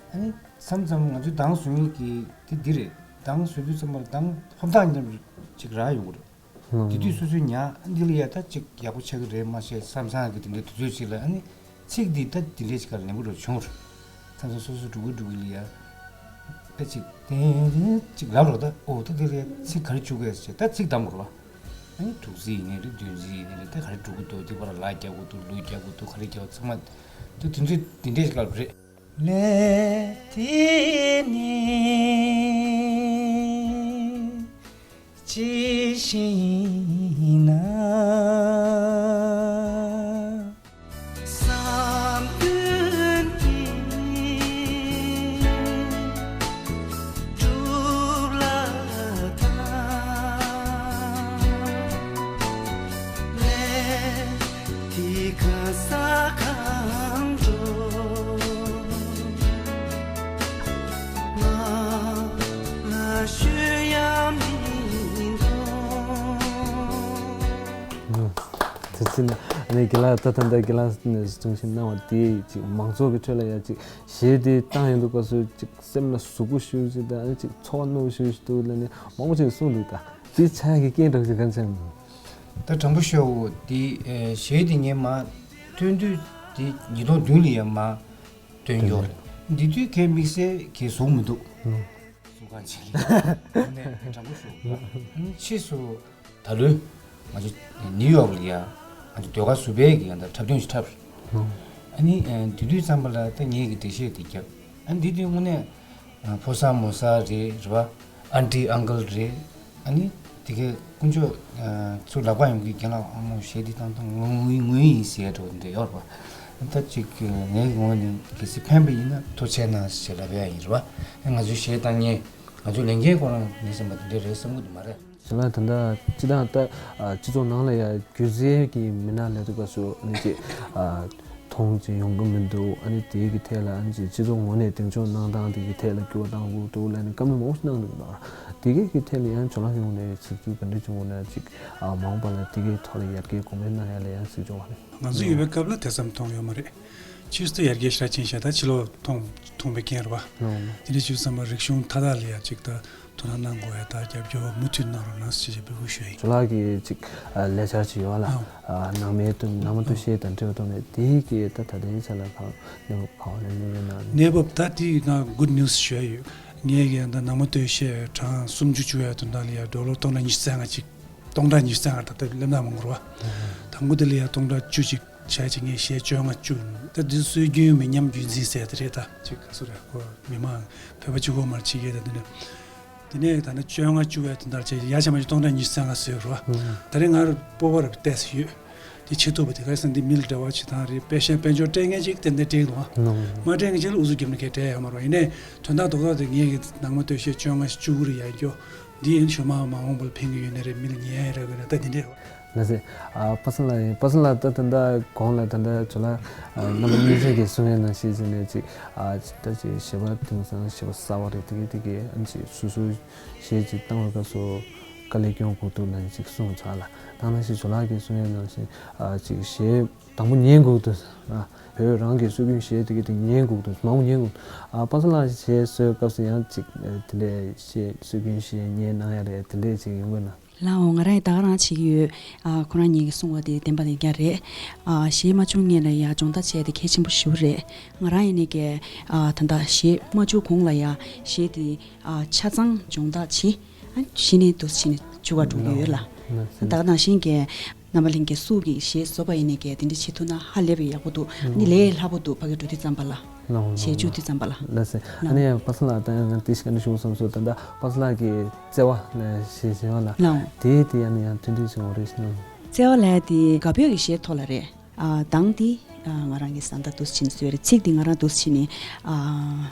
ཨ་ནི་མཚམས་མཚམས་ང་ཚོའི་གདངས་བཟོ་མཁན་གྱི་དེ་འདི་རེད། གདངས་བཟོ་དུས་ཙམ་པ་ལ་གདངས་ཕབ་སྟངས་ཉམས་ཅིག་རག་ཡོང་གི་རེད། དེ་དུས་སོ་སོའི་ཉག་འདི་ལ་ཡ་ད་ཅིག་ཡག་པོ་ཆགས་ཀྱི་རེད་མ་ཤེས་བསམ་བསམ་གྱི་དེ་འདྲའི་དུས་ཚོད་ཅིག་ལ། ཨ་ནི་ཚིག་འདི་ད་འདི་འདྲའི་ཅིག་ག་ལ་ལེན་པོ་རུ་བྱུང་རེད། མཚམས་མཚམས་སོ་སོ་འགྲོ་གི་འགྲོ་གི་ལ་ཡ་ད་ཅིག་དེ་ཅིག་ལབ་རོགས། ད་ཨོ་ད་འདི་ལ་ཡ་ཚིག་ག་རེ་བཅུག་དགོས་ཟེར་ད་ཚིག་བདམས་དགོས་རེད་བ། ཨ་ནི་དྲུག་ཚིག་ཡིན་ནའི་རེད། བདུན་ཚིག་ཡིན་ནའི་རེད། ད་ག་རེ་འགྲོ་གི་འདུག་འདི་པར་ལ་རྒྱག་དགོས་འདུག་ལུག་རྒྱག་དགོས་འདུག་ག་རེ་རྒྱག་ཚང་མ་ད་དུས་ཚོད་འདི་འདྲས་ཤིག་ལབ་རེད། ལས་དེ་ནི། བྲིས་ཤིང་ན། བསམ་དོན་གྱི་གྲུབ་ལ་ཐང་། ལས་དེ་ག་ས་གང་འགྲོ། ང་ལ་ཤོད་ཡ་མི་འདུག་དེ་ཚེ་ནས་ཨ་ནི་དགེ་ལགས་ད་ད་ལྟ་དགེ་ལགས་ནས་གསུང་བཞིན་གནང་བ་དེ་ཅིག་མང་ཚོགས་ཀྱི་ཁྲོད་ལ་ཡ་ཅིག་གཞས་དེ་བཏང་ཡོང་དུས་སྐབས་སུ་ཅིག་སེམས་ལ་ཟུག་པོ་ཞེ་པོ་ཅིག་དང་ཨ་ནི་ཅིག་ཚོར་བ་རྣོ་པོ་ཞེ་པོ་ཞིག་འདུག་ལབ་ནས་མང་པོ་ཅིག་གསུངས་འདུག་ད་དེ་ཆགས་ཀྱི་རྐྱེན་འདྲ་བོ་ཅིག་གང་ཆགས་མིན། ད་དྲང་པོ་ཤོད་འོ་དེ་གཞས་དེ་ངས་མ་ཐོན་དུས་དེ་ཉིས་སྟོང་བདུན་ལ་ཡ་མ་ཐོན་ཡོད་རེད། འདི་དུས་ཁའི་དམིགས་བསལ་གྱི་བཟུང་མི་འདུག་ཨུ། གསུང་གང་བྱེད་ལ་ནས་དྲང་པོ་ཞུ་ཕྱིས་སུ་ད་ལོའི་ང་ཚོ་ནིའུ་ཡོག་ལ་ཡ་ང་ཚོ་ཟློས་གར་ཟུར་པའི་གི་ཡང་ད་འཁྲབ་སྟོན་ཞིག་འཁྲབ་རེད། ཨ་ནི་དེ་དུས་ཙམ་པ་ལ་ད་ངས་གི་འགྲེལ་བཤད་དེ་བརྒྱབ། ཨ་ནི་དེ་དུས་དངོས་གནས་ཕོ་གསར་མོ་གསར་རེད་རེད་བ། ཨན་ཏི་ཨང་ཀལ་རེད། ཨ་ནི་དེ་གའི་དཀོན་མཆོག་ཚུར་ལག་པ་ཡོང་གི་རྒན་ལགས་ཨ་མོ་གཞས་འདི་བཏང་བཏང་ངུ་ངུ་ངུ་ཡིན་ཟེར་འགྲོ་འདི་ཡོད་རེད་པ། ད་ཅིག་ངའི་ངོས་ནས་གལ་སྲིད་ཕན་པ་ཡིན་ན་ཐུགས་རྗེ་གནང་ཞེས་ལབ་ཡ་ཡིན་རེད་པ། ང་ཚོའི་གཞས་བཏང་མཁན་ང་ཚོའི་ལས་འགན་ཁོ་རང་ཡིན་བསམ་པ་འདི་འདྲ་རེད་བསམ་གི་འདུག་མ་རེད། ཞལ་ལག་ད་ལྟ་སྤྱི་བཏང་ད་སྤྱི་ཚོགས་ནང་ལ་ཡ་སྒྱུ་རྩལ་གྱི་མི་སྣ་ལས་དུས་སྐབས་སུ་ཨ་ནི་ཅིག་མཐོང་ཅིག་ཡོང་གི་མི་འདུག་ཨ་ནི་དེའི་གི་ཐད་ལ་ཨ་ནི་ཅིག་སྤྱི་ཚོགས་ངོས་ནས་གདེང་འཇོག་གནང་སྟངས་དེ་གི་ཐད་ལ་འགྱུར་བ་གཏང་དགོས་འདུག་ལབ་ནས་བཀའ་མོལ་མང་པོ་ཞིག་གནང་འདུག་ད་དེ་གི་གི་ཐད་ལ་ཡང་ཇོ་ལགས་ཀྱི་ངོས་ནས་གཟིགས་ཚུལ་ག་འདྲ་བྱུང་ན་ཅིག་མ་འོངས་པ་ལ་དེ་གའི་ཐོག་ལ་ཡར་རྒྱས་གོང་འཕེལ་གནང་ཡ་ལ་ཡང་གཟིགས་སྐྱོང་བ་རེད། ང་ཚོ་ཡོད་པའི་སྐབས་ལ་དེ་ཙམ་མཐོང་ཡོད་མ་རེད། ཕྱིས་སུ་ཡར་རྒྱས་ཞེ་དྲག་ཕྱིན་ཤག་ད་ཕྱི་ལོགས་མཐོང་མཐོང་པའི་རྐྱེན་རེད་པ། དེ་འདྲ་བྱུང་ཙང་མ་རིག་གཞུང་མཐའ་དག་ལ་ཡ་ཅིག་ད་དོ་སྣང་གནང་དགོས་ཡ་ད་རྒྱབ་སྐྱོར་མུ་མཐུད་གནང་རོགས་གནང་ཞེས་འབོད་སྐུལ་ཞུ་ཡ་ཡིན། ཇོ་ལགས་ཀྱི་ཅིག་ལས་འཆར་ཅིག་ཡོད་ལ། ནང་མའི་ནང་མ་སྟོད་གཞས་དང་འབྲེལ་བ་ཐོག་ནས་དེའི་གི་ད་ད་ལྟའི་ཆ་ལ་གང་གནས་བབ་གང་ལ་གནས་ཡོད་ན། གནས་བབ་ད་དེ་ང་good news་ཞུ་ཡ་ཡོད། ངས་ཀྱི་ད་ནང་མ་སྟོད་གཞས་གྲངས་སུམ་ཅུ་བཅུ་ཡ་དོན་དག་ལ་ཡ་ཌོ་ལར་སྟོང་ཕྲག་ཉི་ཤུ་རྩ་ལྔ་ཅིག་སྟོང་ཕྲག་ཉི་ཤུ་རྩ་ལྔ་ད་ལྟ་སླེབས་ན་མང་གོ་ར། དང་པོ་དེ་ལ་ཡ་སྟོང་ཕྲག་བཅུ་ཅིག་བྱས་ཅིག་ངས་གཞས་བཅོ་ལྔ་བཅུ་ད་འདི་སྲོལ་རྒྱུན་མི་ཉམས་རྒྱུན་འཛིན་ཟེར་དེ་རེད་ད་ཅིག་ག་སུ་རེད་ཁོ་མི་མང་བོད་པ་གཅིག་པོ་མར་ཕྱི་རྒྱལ་ད་འདི་ནས་དེ་ནས་ད་ནི་བཅོ་ལྔ་བཅུ་བའི་དོན་དག་བྱས་ཡ་ཆ་མ་ཅིག་སྟོང་ཕྲག་ཉི་ཤུ་རྩ་ལྔ་བཟོས་རོ། ད་རེས་ང་རུ་སྤོབས་པ་རུ་བལྟས་སུ་ཡོད། དེ་བྱེད་ཐུབ་པ་དེ་ག་སང་འདི་མི་ལ་འབྲེལ་བ་བྱེད་སྟངས་རེད། དཔེ་ཤ་དཔལ་འབྱོར་སྤྲད་མཁན་ཅིག་ཏན་ཏན་སྤྲད་འདུག་ཨ། མ་སྤྲད་མཁན་ཅིག་ལ་ཨུ་ཚུགས་རྒྱབ་ནས་གས་སྤྲད་ཡ་མ་རོ། ཡིན་ནའི་དོན་དག་རྡོག་རྡོག་དེ་ངས་གི་ནང་མ་སྟོད་གཞས་བཅོ་ལྔ་བཅུ་དགུ་རེ་ཡ་སྐྱོ། འདི་ཡིན་ཞུ་མ་མ་འོངས་པ་ལ་ཕན་གི་ཡོད་ནི་རེད། མི་ལ་ཉན་ཡ་རེད་དགོས་ན་ད་འདི་འདྲས་རོ། ལགས་སེ། ཨ་པ་སངས་ལགས་ཡིན། པ་སངས་ལགས་ད་ད་ལྟ་གོང་ལ་ད་ལྟ་ཇོ་ལགས་རྣམ་པ་གཉིས་ཆ་གིས་གསུང་ཡ་ནང་བཞིན་བྱས་ནས་ཅིག་ཨ་ཅིག་ད་ཅིག་གཞས་པ་དེང་སང་གཞས་པ་གསར་བ་རེད་དེ་གི་དེ་གི་ཨ་ཅིག་སོ་སོའི་གཞས་ཅིག་བཏང་བའི་སྐབས་སུ་དཀའ་ལས་སྐྱོན་དགོས་འདུག་ལབ་ནས་ཅིག་གསུངས་ཚར་ལ། ད་ནང་བཞིན་ཇོ་ལགས་ཀྱིས་གསུང་ཡ་ནང་བཞིན་ཨ་ཅིག་གཞས་དང་པོ་ཉན་དགོས་འདུག་ཨ་བོད་རང་གི་སྲོལ་རྒྱུན་གཞས་དེ་གི་དེ་ཉན་དགོས་འདུག་མང་པོ་ཉན་དགོས་འདུག་ཨ་པ་སངས་ལགས་གཞས་བཟོས་སྐབས་སུ་ཡང་ཅིག་དེ་འདྲས་གཞས་སྲོལ་རྒྱུན་གཞས་ཉན་གནང་ཡ་རེད་དེ་འདྲས་ཅིག་ཡོང་གི་ན། ལགས་འོང་། ང་རང་ཡིས་ད་ག་རང་བྱེད་ཀྱི་ཡོད། ཨ་ཁོ་རང་ཉིད་ཀྱིས་གསུངས་པ་དེ་བདེན་པ་དེ་རྒྱ་རེད། ཨ་གཞས་མ་བཅུག་སྔོན་ལ་ཡ་སྦྱོང་བརྡར་བྱས་དེ་གལ་ཆེན་པོ་ཞེ་པོ་རེད། ང་རང་ཡིན་ནའི་ཀྱི་ཨ་ད་ལྟ་གཞས་མ་བཅུག་གོང་ལ་ཡ་གཞས་དེ་ཨ་ཆ་ཚང་སྦྱོང་བརྡར་བྱེད། ཨ་གཞི་ནས་འདུག་སེ་བྱས་ནས་བཅུག་ག་འགྲོ་གི་ཡོད་ལ། ད་ག་ནང་བཞིན་གྱི་རྣམ་པ་གླིང་གི་སུ་གི་གཞས་བཟོ་བ་ཡིན་ནའི་ཀྱི་དེ་འདྲ་བྱེད་ཐུབ་ན་ཧ་ལས་པའི་ཡག་པོ་འདུག་ཨ་ནི་ལས་སླ་པོ་འདུག་ཕ་གི་འགྲོ་དུས་ཙམ་པ་ལ། གཞས་བཅུག་དུས་ཙམ་པ་ལ། ལགས་སེ། ཨ་ནི་ཡང་པ་སངས་ལགས་ད་ཡང་ང་དེ་ཞིག་ཨ་ནི་ཞུ་བསམ་སོང་། ད་ལྟ་པ་སངས་ལགས་ཀྱི་བརྩེ་བ་ལ་ཞེས་ཞེས་པ་ལ། ལགས་འོང་། དེའི་དེ་ཡང་ནི་ཡང་མཐུན་སྒྲིལ་བྱུང་བ་རེད་ཤི་ན། བརྩེ་བ་ལ་དེ་དགའ་བོད་ཀྱི་གཞས་ཐོག་ལ་རེད། ཨ་གདངས་དེ་ཨ་ང་རང་གི་བཟའ་ཟླ་འདུག་སེ་བྱས་ནས་བཟོས་རེད། ཚིག་དེ་ང་རང་འདུག་སེ་བྱས་ནས་ཨ་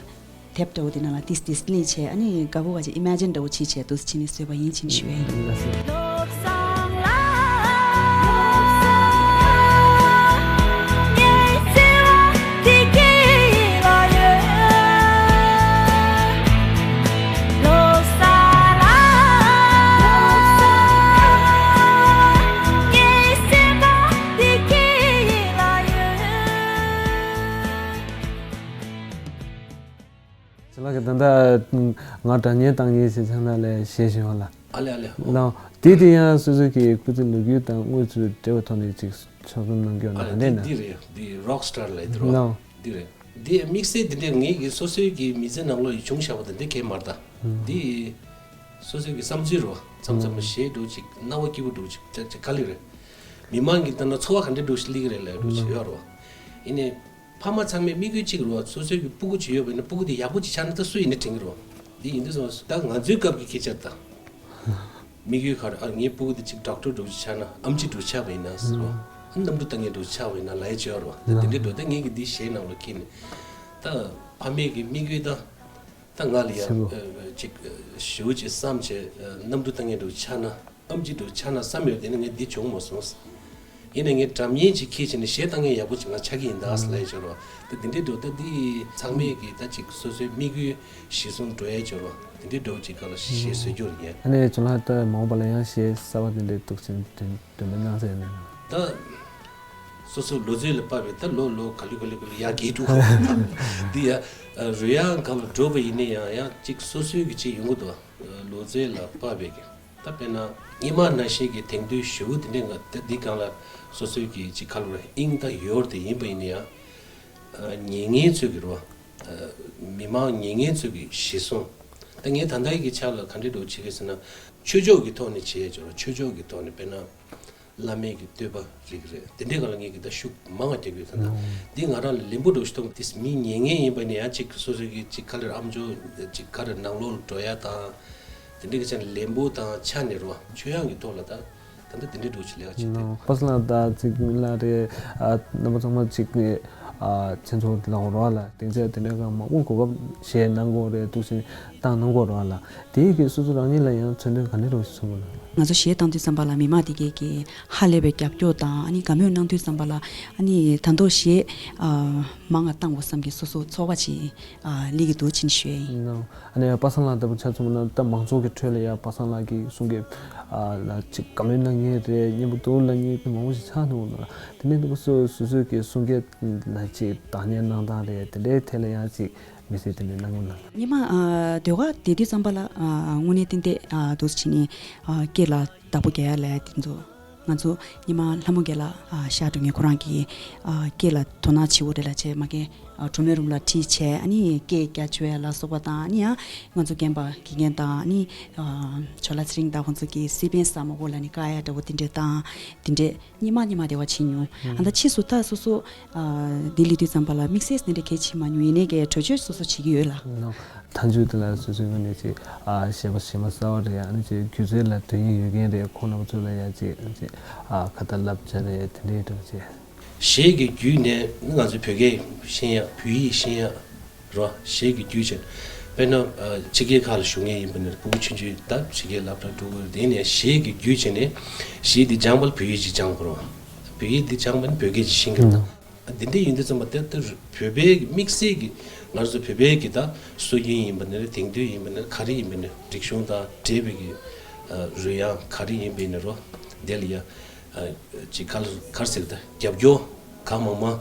དེབ་འདྲ་བོ་དེ་ནང་ལ་ཏིས་ཏིས་ལེན་བྱས། ཨ་ནི་དགའ་བོ་བ་ཅིག་ཨི་མེ་ཇིན་འདྲ་བོ་བྱས་བྱས་འདུག་སེ་བྱས་ནས་བཟོས་པ་ཡིན་བྱས་ནས་ཞུ་ཡ་ཡིན། ལགས་སེ། ཅི་ལགས་ཀྱི་ད་ལྟ་ང་སྒྲ་སྙན་བཏང་ཡིན་ཞེས་ཆགས་ན་ལས་ཞེས་ཞུ་བ་ལ། ཨ་ལེ་ཨ་ལེ། ལགས་དེ་དེ་ཡང་སོ་སོ་གི་སྐུ་ཚེ་ལོ་རྒྱུས་དང་དངོས་སུ་འབྲེལ་བའི་ཐོག་ནས་ཅིག་ཕྱོགས་བསྡོམས་གནང་རྒྱུ་ན་ཨ་ལེ་ག་འདྲས་ན། འདི་རེད། འདི་རོག་སི་ཊར་ལབ་དེ་རོ། ལགས་འདི་རེད། འདི་དམིགས་བསལ་འདི་འདྲས་ངེད་ཀྱི་སོ་སོའི་གི་མི་ཚེ་ནང་ལོགས་ཡི་བྱུང་བཞག་པ་དེ་འདྲས་གས་མ་རེད་ད། འདི་སོ་སོའི་གི་བསམ་ཚུལ་རོ། མཚམས་མཚམས་ཞེ་དྲག་ཅིག་སྣང་བ་སྐྱིད་པོ་འདྲ་ཅིག་ཅག་ཅིག་ག་ལེ་རེད། མི་མང་གི་ལྟ་ན་ཚོར་བ་ག་འདྲས་འདྲ་ཞིག་སླེབས་ཀྱི་རེད་ལབ་འདྲ་ཅིག་ཡོད་རོ། ཡིན་ནའི། ཕ་མ་ཚང་མས་དམིགས་ཡུལ་གཅིག་རེད་བ། སོ་སོའི་གི་སྤུ་གུ་ཅིག་ཡོད་པ་ཡིན་ན་སྤུ་གུ་དེ་ཡག་པོ་ཅིག་ཆགས་ན་ད་སུ་ཡིན་ན་དྲན་གི་རེད་བ། འདི་ཡིན་དུས་ཙང་ད་ང་ཚོའི་སྐབས་ཀྱི་སྐད་ཆ་ད། དམིགས་ཡུལ་ག་རེ། ཨ་ངའི་སྤུ་གུ་དེ་ཅིག་ཌོག་ཊར་འདྲ་བོ་ཅིག་ཆགས་ན། ཨེམ་ཆི་འདྲ་བོ་ཆགས་པ་ཡིན་ན་ཟེར་བ། ཨ་གནམ་གྲུ་བཏང་མཁན་འདྲ་བོ་ཆགས་པ་ཡིན་ན་ལབ་ཡ་ཅིག་ཡོད་རེད་བ། དེ་དེ་འདྲའི་འདྲ་བོ་ད་ངས་ཀྱི་འདི་གཞས་ནང་ལ་འཁྱེར་ནས། ད་ཕ་མེས་ཀྱི་དམིགས་ཡུལ་ད། ད་ང་ལ་ཡ་ཆེན་པོ། ཨ་ཅིག་ཨ་ཞེ་པོ་ཅིག་བསམ་བྱས། ཨ་གནམ་གྲུ་བཏང་མཁན་འདྲ་བོ་ཆགས་ན། ཨེམ་ཆི་འདྲ་བོ་ཆགས་ན་བསམ་ཡོད། དེ་ནི་ངས་འདི་བྱུང་མ་སོང་། ཡིན་ནའི་ངས་སྒྲ་སྙན་ཅིག་ཁྱེར་བྱས་ནས་གཞས་བཏང་མཁན་ཡག་པོ་ཅིག་ང་ཆགས་ཀྱི་ཡིན་ད་ཟེར་ལབ་ཡ་ཅིག་ཡོད་རེད་བ། དེ་དེ་འདྲའི་འདྲ་བོ་ད་འདི་ཚང་མས་ཀྱི་ད་ཅིག་སོ་སོའི་དམིགས་ཡུལ་གཞིར་བཟུང་འགྲོ་ཡ་ཅིག་ཡོད་རེད་བ། དེ་འདྲའི་འདྲ་བོ་ཅིག་སྒང་ལ་གཞས་བཟོ་རྒྱུ་རེད་ངས། ཨ་ནི་ཅོ་ལགས་ད་མ་འོངས་པ་ལ་ཡང་གཞས་གསར་པ་དེ་འདྲའི་འདུག་ཟེར་ནས་འདོན་འདོན་པའི་སྣང་ཚུལ་ཡོད་ན། ད་སོ་སོ་ལོ་ཚོད་ལ་དཔག་པའི་ད་ལོ་ལོ་ག་ལེ་ག་ལེ་ག་ལེ་ཡར་རྒྱས་འགྲོ་གི་འདི་ཡ། ཨ་རོལ་དབྱངས་སྒང་ལ་འགྲོ་བ་ཡིན་ན་ཡང་ཡང་ཅིག་སོ་སོའི་གི་ཅིག་ཡོང་གི་འདུག་ཨ་ལོ་ཚོད་ལ་དཔག་པའི་གི། ད་དཔེར་ན་སྔོན་མ་ནང་བཞིན་གྱི་དེང་དུས་ཞེ་པོ་དེ་འདྲའི་ང་ད་འདི་སྒང་ལ་སོ་སོའི་གི་ཅིག་ག་ལེ་རེད། དབྱིངས་ད་ཡོད་རེད། དེ་ཡིན་པ་ཡིན་ན་ཡང་ཨ་ཉན་མཁན་ཚོས་གི་རེད་བ། ཨ་མི་མང་ཉན་མཁན་ཚོས་གི་གཞི་བཟུང་། ད་ངས་ད་ལྟའི་གི་ཆ་ལ་ག་འདྲའི་འདྲ་བོ་བྱེད་ཀྱི་ཟེར་ན། ཆོས་ཕྱོགས་ཀྱི་ཐོག་ནས་བྱས་ཡོད་རེད། ཆོས་ཕྱོགས་ཀྱི་ཐོག་ནས་དཔེར་ན། བླ་མེད་ཀྱི་བསྟོད་པ་རིགས་རེད། དེ་འདྲའི་སྒང་ལ་ངས་ཀྱི་ད་ཤུགས་མང་བ་རྒྱག་གི་ཡོད། ད་ལྟ་འདི་ང་རང་ལ་ལན་པོ་འདྲ་བོ་ཞིག་མཐོང་། དེ་མི་ཉན་མཁན་ཡིན་པ་ནི་ཡང་ཅིག་སོ་སོ་གི་ཅིག་ག་ལེར་ཨམ་ཅོག་ཅིག་ག་རེ་ནང་ལོགས་ལ་འགྲོ་ཡ་དང་། དེ་འདྲའི་གི་ཆ་ནས་ལན་པོ་དང་ཆ་ནས་རེད་བ། ཆོས་དབྱངས་ཀྱི་ཐོག་ལ་ད་ད་ལྟ་དེ་འདྲའི་འདྲ་བོ་ཅིག་ལས་ཀ་བྱེད་དེ། པ་སངས་ལགས་ད་ཅིག་མི་ལ་རེད། ཨ་རྣམ་པ་ཚང་མ་ཅིག་ཨ་མཚན་ཚོགས་ལ་འོ་རོགས་ལ་སྟེང་ཚད་དེ་འདྲའི་གང་མང་པོ་གོ་སྐབས་བཞེས་གནང་དགོས་རེད་འདུག་ཟེར་བཏང་གནང་དགོས་རེད་བ་ལ། དེའི་གི་སོ་སོ་རང་ཉིད་ལ་ཡང་མཚོན་དོན་ག་འདྲ་རེད་གསུངས་པ་ལ། ང་ཚོ་གཞས་བཏང་དུས་ཙམ་པ་ལ་མི་མང་དེ་གས་ཀྱི་ཧ་ལས་པའི་རྒྱབ་སྐྱོར་དང་། ཨ་ནི་དགའ་མོས་གནང་དུས་ཙམ་པ་ལ་ཨ་ནི་ད་མདོ་གཞས་ཨ་མང་ང་བཏང་དགོས་བསམ་གྱི་སོ་སོ་ཚོར་བ་ཅིག་ཨ་སླེབས་ཀྱི་འདུག་ཅེས་ཞུ་ཡ་ཡིན། ཨ་ནི་པ་སངས་ལགས་ལྟ་བུ་ཆ་མཚོན་ན་ད་མང་ཚོགས་ཀྱི་ཁྲོད་ལ་ཡ་པ་སངས་ལགས་ཀྱི་གསུང་སྐད་ཨ་ལ་ཅིག་དགའ་མོས་གནང་མཁན་རེད། སྙན་པོ་འདུག་ལབ་མཁན་མང་པོ་ཞིག་ཆགས་འདུག་ལ། དེ་ནས་ད་སོ་སོ་སོའི་གི་གསུང་སྐད་ལ་ཅིག་བདག་གཉེར་གནང་སྟངས་རེད། དེ་འདྲའི་ཐད་ལ་ཡང་ཅིག་མི་ཚེ་དེ་འདྲའི་གནང་གི་ལ། ཉི་མ་ཨ་ཟློས་གར་བསྡད་དུས་ཙམ་པ་ལ་ཨ་དངོས་གནས་ཏན་ཏན་ཨ་འདུག་སེ་བྱས་ནས་ཨ་སྐེ་ལ་བདག་པོ་རྒྱག་ཡ་ལ་དེ་ཚོ། ང་ཚོ་ཉི་མ་ལྷ་མོ་རྒན་ལགས་ཨ་ཤར་འགྲོ་མཁན་ཁོ་རང་གིས་ཨ་སྐེ་ལ་དོ་སྣང་བྱེད་འོ་རེད་ལ་བྱས་མ་གན་ཨ་སྒྲོལ་མའི་རུམ་ལ་ཁྲིད་བྱས། ཨ་ནི་སྐེ་རྒྱ་བཅོ་ཡ་ལ་སོགས་པ་དང་། ཨ་ནི་ཡང་ང་ཚོ་རྒན་པ་དགེ་རྒན་དང་། ཨ་ནི་ཨ་ཇོ་ལགས་ཚེ་རིང་དང་ཁོང་ཚོ་གིས་སི་པན་ས་མ་གོ་ལ་ནི་དཀའ་ཡ་འདྲ་བོ་དེ་འདྲས་དང་། དེ་འདྲས། སྙེ་མ་སྙེ་མ་བདེ་བ་ཆེ་མྱོང་། ཨ་ད་ཕྱིས་སུ་ད་སོ་སོ་ཨ་འདི་ལས་དུས་ཙམ་པ་ལ་དམིགས་བསལ་འདི་འདྲ་གལ་ཆེ་མ་མྱོང་། ཡིན་ནའི་གལ་གྲོས་ཆོད་སོ་སོ་བྱེད་ཀྱི་ཡོད་ལ། ནོ། མཐའ་མཇུག་དེ་ལ་སོ་སོའི་ངོས་ནས་ཅིག་ཨ་གཞས་པ་གཞས་མ་གསར་བ་རེད། ཨ་ནི་ཅིག་སྒྱུ་རྩལ་ལ་དོན་སྙིང་ཡོད་མཁན་རེད། ཁོང་རྣམ་པ་ཚོ་ལ་ཡ་ཅིག་ཅིག་ཨ་ཁ་ཏ་བསླབ་བྱ་རེད། དེ་འདྲའི་འགྲོ་ཅིག་གཞས་ཀྱི་བརྒྱུད་ནས་ང་ཚོའི་བོད་སྐད་ཤེས་ཡ། བོད་ཡིག་ཤེས་ཡ། རོ། གཞས་ཀྱི་བརྒྱུད་བྱས། དཔེར་ན་ཨ་ཕྱི་རྒྱལ་ཁག་ལ་བཞུགས་མཁན་ཡིན་པ་ནི་ཕྲུ་གུ་ཆུང་ཆུང་ད་ཕྱི་རྒྱལ་སློབ་གྲྭ་འགྲོ་དགོས། དེ་ནས་གཞས་ཀྱི་བརྒྱུད་བྱས་ནས་གཞས་འདི་སྦྱངས་པ་ལ་བོད་ཡིག་ཅིག་སྦྱང་དགོས་རེད་བ། བོད་ཡིག་འདི་སྦྱངས་པ་ནི་བོད་སྐད་ཅིག་ཤེས་ཀྱི་རེད་ད། ཨ་འདི་འདྲ་ཡིན་དུས་ཙམ་པ་དེ་ལྟར་བོད་པའི་དམིགས་བསལ་གྱི་ང་ཚོ་བོད་པའི་གི་ད་སྲོལ་རྒྱུན་ཡིན་པ་ནི་རེད། དེང་དུས་ཡིན་པ་ནི་རེད། ག་རེ་ཡིན་པ་ནི་རེད། རིག་གཞུང་དང་འབྲེལ་བའི་གི་ཨ་རོལ་དབྱངས་ག་རེ་ཡིན་པ་ནི་རོ། དེ་ལ་ཡ་ཨ་ཅིག་ག་ལ་ག་རེ་ཟེར་གི་ད་རྒྱབ་སྐྱོར་གང་མང་མང་།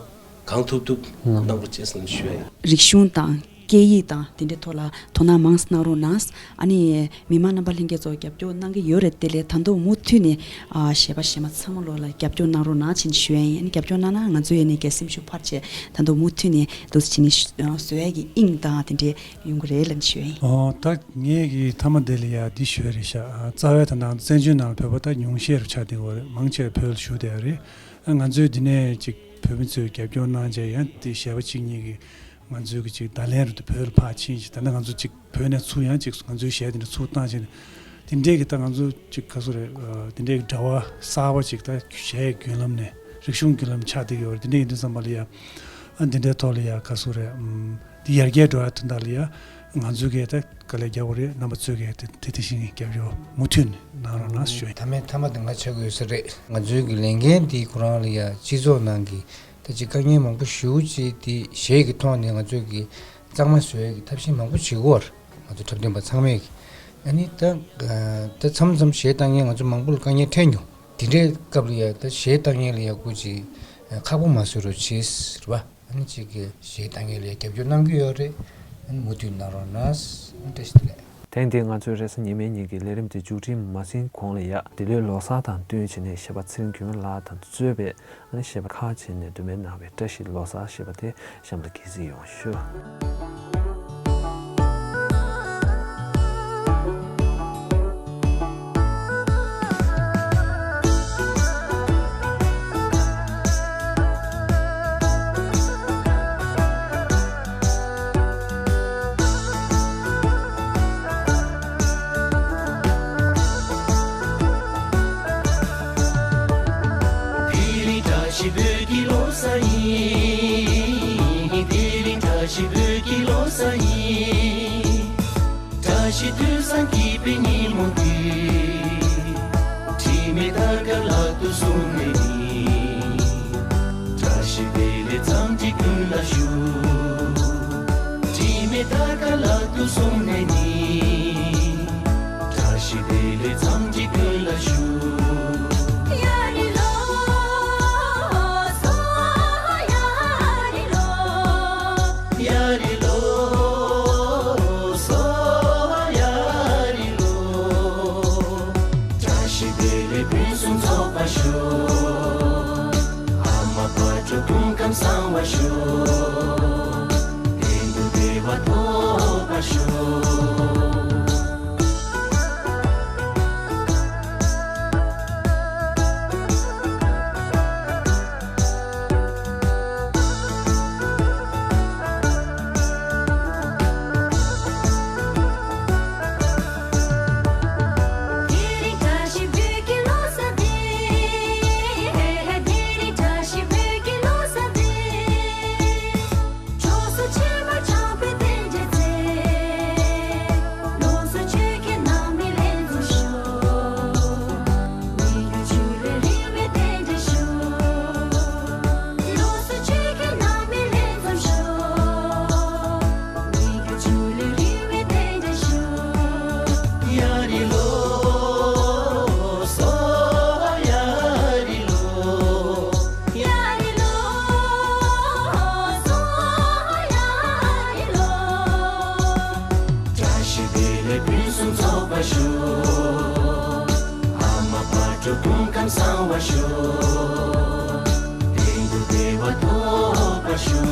གང་ཐུབ་ཐུབ་གནང་རོགས་བྱེད་ཟེར་ནས་ཞུ་ཡ་ཡིན། རིག་གཞུང་དང་སྐད་ཡིག་དང་དེ་འདྲའི་ཐོག་ལ་དོ་སྣང་མང་ཙམ་གནང་རོགས་གནང་། ཨ་ནི་མི་མང་རྣམ་པ་ལྷན་རྒྱས་ཚོ་རྒྱབ་སྐྱོར་གནང་གི་ཡོད་རེད། དེ་ལས་ད་དུང་མུ་མཐུད་ནས་ཨ་གཞས་པ་གཞས་མ་ཚང་མ་ལོ་ལ་རྒྱབ་སྐྱོར་གནང་རོགས་གནང་བྱས་ནས་ཞུ་ཡ་ཡིན། ཨ་ནི་རྒྱབ་སྐྱོར་གནང་ན་ང་ཚོ་ཡ་ནས་རྒྱ་སེམས་ཤུགས་འཕར་བྱས་ད་དུང་མུ་མཐུད་ནས་འདུག་སེ་བྱས་ནས་བཟོ་ཡ་གི་དབྱིངས་དང་དེ་འདྲའི་ཡོང་གི་རེད་ལབ་ནས་ཞུ་ཡ་ཡིན། ཨོ་ད་ངས་ཀྱི་མཐའ་མ་དེ་ལ་ཡ་འདི་ཞུ་ཡ་རེད་ཤག་རྩ་བའི་ད་ནང་བཙན་བྱོལ་ནང་ལ་བོད་པ་ད་ཉུང་ཤས་རུ་ཆགས་བསྡད་ཡོད་རེད། མང་ཆེ་བ་བོད་ལ་བཞུགས་བསྡད་ཡོད་རེད། ང་ཚོས་འདི་ནས་ཅིག་བོད་མི་ཚོས་རྒྱབ་སྐྱོར་གནང་བྱས་ཡང་དེ་གཞས་པ་གཅིག་གཉིས་ཀྱིས་ང་ཚོའི་གི་ཅིག་བརྡ་ལན་རུ་དུ་བོད་ལ་ཕར་ཕྱིན་ཅིག་ད་ནི་ང་ཚོ་ཅིག་བོད་ནས་ཚུར་ཡང་ཅིག་ང་ཚོའི་གཞས་དེ་འདྲ་ཚུར་བཏང་བྱས་ནས་དེ་འདྲས་ཀྱི་ད་ང་ཚོ་ཅིག་ག་ཚོད་རེད། དེ་འདྲས་ཀྱི་འབྲེལ་བ་གསར་པ་ཅིག་ད་གཞས་བརྒྱུད་ལམ་ནས་རིག་གཞུང་བརྒྱུད་ལམ་ཆགས་བསྡད་ཀྱི་ཡོད་རེད། དེ་འདྲས་ཡིན་དུས་ཙམ་པ་ལ་ཡ་ཨ་འདི་འདྲའི་ཐོག་ལ་ཡ་ག་ཚོད་རེད། འདི་ཡར་རྒྱས་འགྲོ་ཡ་དོན་དག་ལ་ཡ་ང་ཚོའི་གི་ད། དཀའ་ལས་རྒྱག་དགོས་རེད། རྣམ་པ་ཚོས་ཀྱིས་དེ་དེ་དེ་བཞིན་རྒྱབ་སྐྱོར་མུ་མཐུད་ནས་གནང་རོགས་གནང་ཞུ། མཐའ་མའི་མཐའ་མ་དེ་ང་ཆགས་ཀྱི་ཡོད་ས་རེད། ང་ཚོའི་གི་ལས་འགན་འདི་ཁོ་རང་ལ་ཡ་སྤྱི་ཚོགས་ནང་གི་ད་ཅིག་དཀའ་ངལ་མང་པོ་ཞེ་པོ་ཅིག་དེ་གཞས་ཀྱི་ཐོག་ནས་ང་ཚོས་གི་གཙང་མ་བཟོ་ཡ་གི་ཐབས་ཤེས་མང་པོ་བྱེད་ཀྱི་ཡོད་རེད། ང་ཚོ་འཁྲབ་སྟོན་པ་ཚང་མས་གི་ཨ་ནི་ད་ད་མཚམས་མཚམས་གཞས་བཏང་མཁན་ང་ཚོ་མང་པོ་ལ་དཀའ་ངལ་འཕྲད་མྱོང་། དེ་འདྲའི་སྐབས་ལ་ཡ་ད་གཞས་བཏང་མཁན་ལ་ཡ་སྐུ་ཅིག་ཁག་པོ་མ་བཟོ་རོགས་བྱེད་རེད་བ། ཨ་ནི་གཅིག་གིས་གཞས་བཏང་མཁན་ལ་རྒྱབ་སྐྱོར་གནང་གི་ཡོད་རེད། ཨ་ནི་མུ་མཐུད་གནང་རོགས་གནང་། བཀྲ་ཤིས་བདེ་ལེགས། ཐེངས་འདིའི་ང་ཚོའི་རེས་གཟའ་ཉི་མའི་ཉིན་གྱི་ལས་རིམ་དེ་མཇུག་སྒྲིལ་མ་ཟིན་གོང་ལ་ཡ། འདི་ལོའི་ལོ་གསར་དང་བསྟུན་བྱས་ནས་གཞས་པ་ཚེ་རིང་མགོན་མེད་ལགས་དང་གཙོས་པའི་ཨ་ནི་གཞས་པ་ཁག་ཅིག་ནས་འདོན་སྤེལ་གནང་བའི་བཀྲ་ཤིས་ལོ་གསར་ཞེས་པ་དེ་གཤམ་ལ་སྐྱེལ་རྩིས་ཡོད་ཞུ། ཡིན། བཀྲ་ཤིས་དུས་བཟང་སྐྱིད་པའི་ཉིན་མོ་འདི། དྲི་མེད་དར་དཀར་ལག་ཏུ་བཟུང་ནས་ནི། བཀྲ་ཤིས་བདེ་ལེགས་འཚམས་འདྲི་ཀུན་ལ་ཞུ། དྲི་མེད་དར་དཀར་ལག་ཏུ་བཟུང་ནས་ནི། བཀྲ་ཤིས་བདེ་ལེགས་འཚམས་འདྲི་ཀུན་ལ་ཞུ། ཡ་རི་ལོ། སོ་ཡ་རི་ལོ། ཡ་རི་ལོ། སོ་ཡ་རི་ལོ། བཀྲ་ཤིས་བདེ་ལེགས་ཕུན་སུམ་ཚོགས་པར་ཤོག། ཨ་མ་བག་དྲོ་སྐུ་ཁམས་བཟང་བར་ཤོག། གཏན་དུ་བདེ་བ་ཐོབ་པར་ཤོག། དེ་རིང་བཀྲ་ཤིས་བོད་ཀྱི་ལོ་གསར་འདི། དེ་རིང་བཀྲ་ཤིས་བོད་ཀྱི་ལོ་གསར་འདི། སྤྱོད་ཚུལ་ཆེན་པོ་བྱམས་པའི་རྟེན་འབྲེལ་ཚེ། ལོ་གསར་ཆོས་ཀྱི་རྣམ་སྨིན་ལེགས་འཛོམས་ཤོག། ནུས་རྒྱུ་ཆུ་ལས་རིང་བའི་རྟེན་འབྲེལ་ཤོག། ལོ་གསར་ཆོས་ཀྱི་རྣམ་སྨིན་ལེགས་འཛོམས་ཤོག། ནུས་རྒྱུ་ཆུ་ལས་རིང་བའི་རྟེན་འབྲེལ་ཤོག། ཡ་རི་ལོ། སོ་ཡ་རི་ལོ། ཡ་རི་ལོ། སོ་ཡ་རི་ལོ། བཀྲ་ཤིས་བདེ་ལེགས་ཕུན་སུམ་ཚོགས་པར་ཤོག། ཨ་མ་བག་དྲོ་སྐུ་ཁམས་བཟང་བར་ཤོག། གཏན་དུ་བདེ་བ་ཐོབ་པར་ཤོག།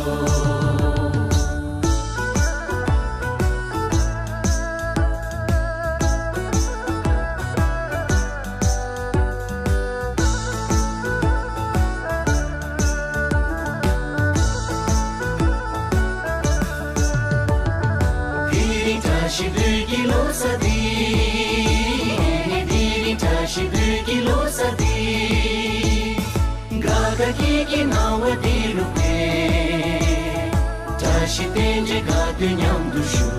དེ་རིང་བཀྲ་ཤིས་བོད་ཀྱི་ལོ་གསར་འདི། དེ་རིང་བཀྲ་ཤིས་བོད་ཀྱི་ལོ་གསར་འདི། དགའ་དགའ་སྐྱིད་སྐྱིད་སྣང་བ་འདི་ལུགས་པའི། བཀྲ་ཤིས་རྟེན་འབྲེལ་དགའ་སྟོན་མཉམ་དུ་ཞུ།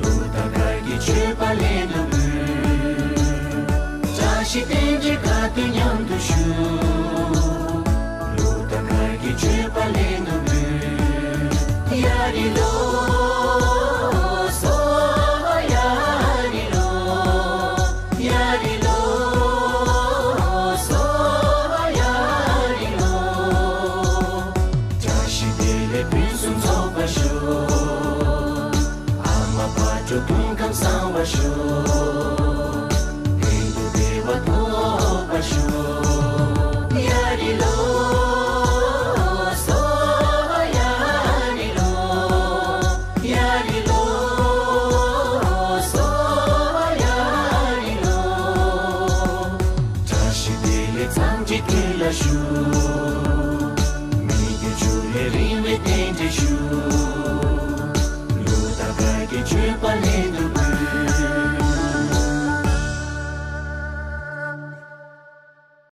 ལོ་དང་དཀར་གྱི་མཆོད་པ་ལེན་དུ་འབུལ། བཀྲ་ཤིས་རྟེན་འབྲེལ་དགའ་སྟོན་མཉམ་དུ་ཞུ། ལོ་དང་དཀར་གྱི་མཆོད་པ་ལེན་དུ་འབུལ། ཡ་རི་ལོ། སོ་ཡ་རི་ལོ། ཡ་རི་ལོ། སོ་ཡ་རི་ལོ། བཀྲ་ཤིས་བདེ་ལེགས་ཕུན་སུམ་ཚོགས་པར་ཤོག། ཨ་མ་བག་དྲོ་སྐུ་ཁམས་བཟང་བར་ཤོག།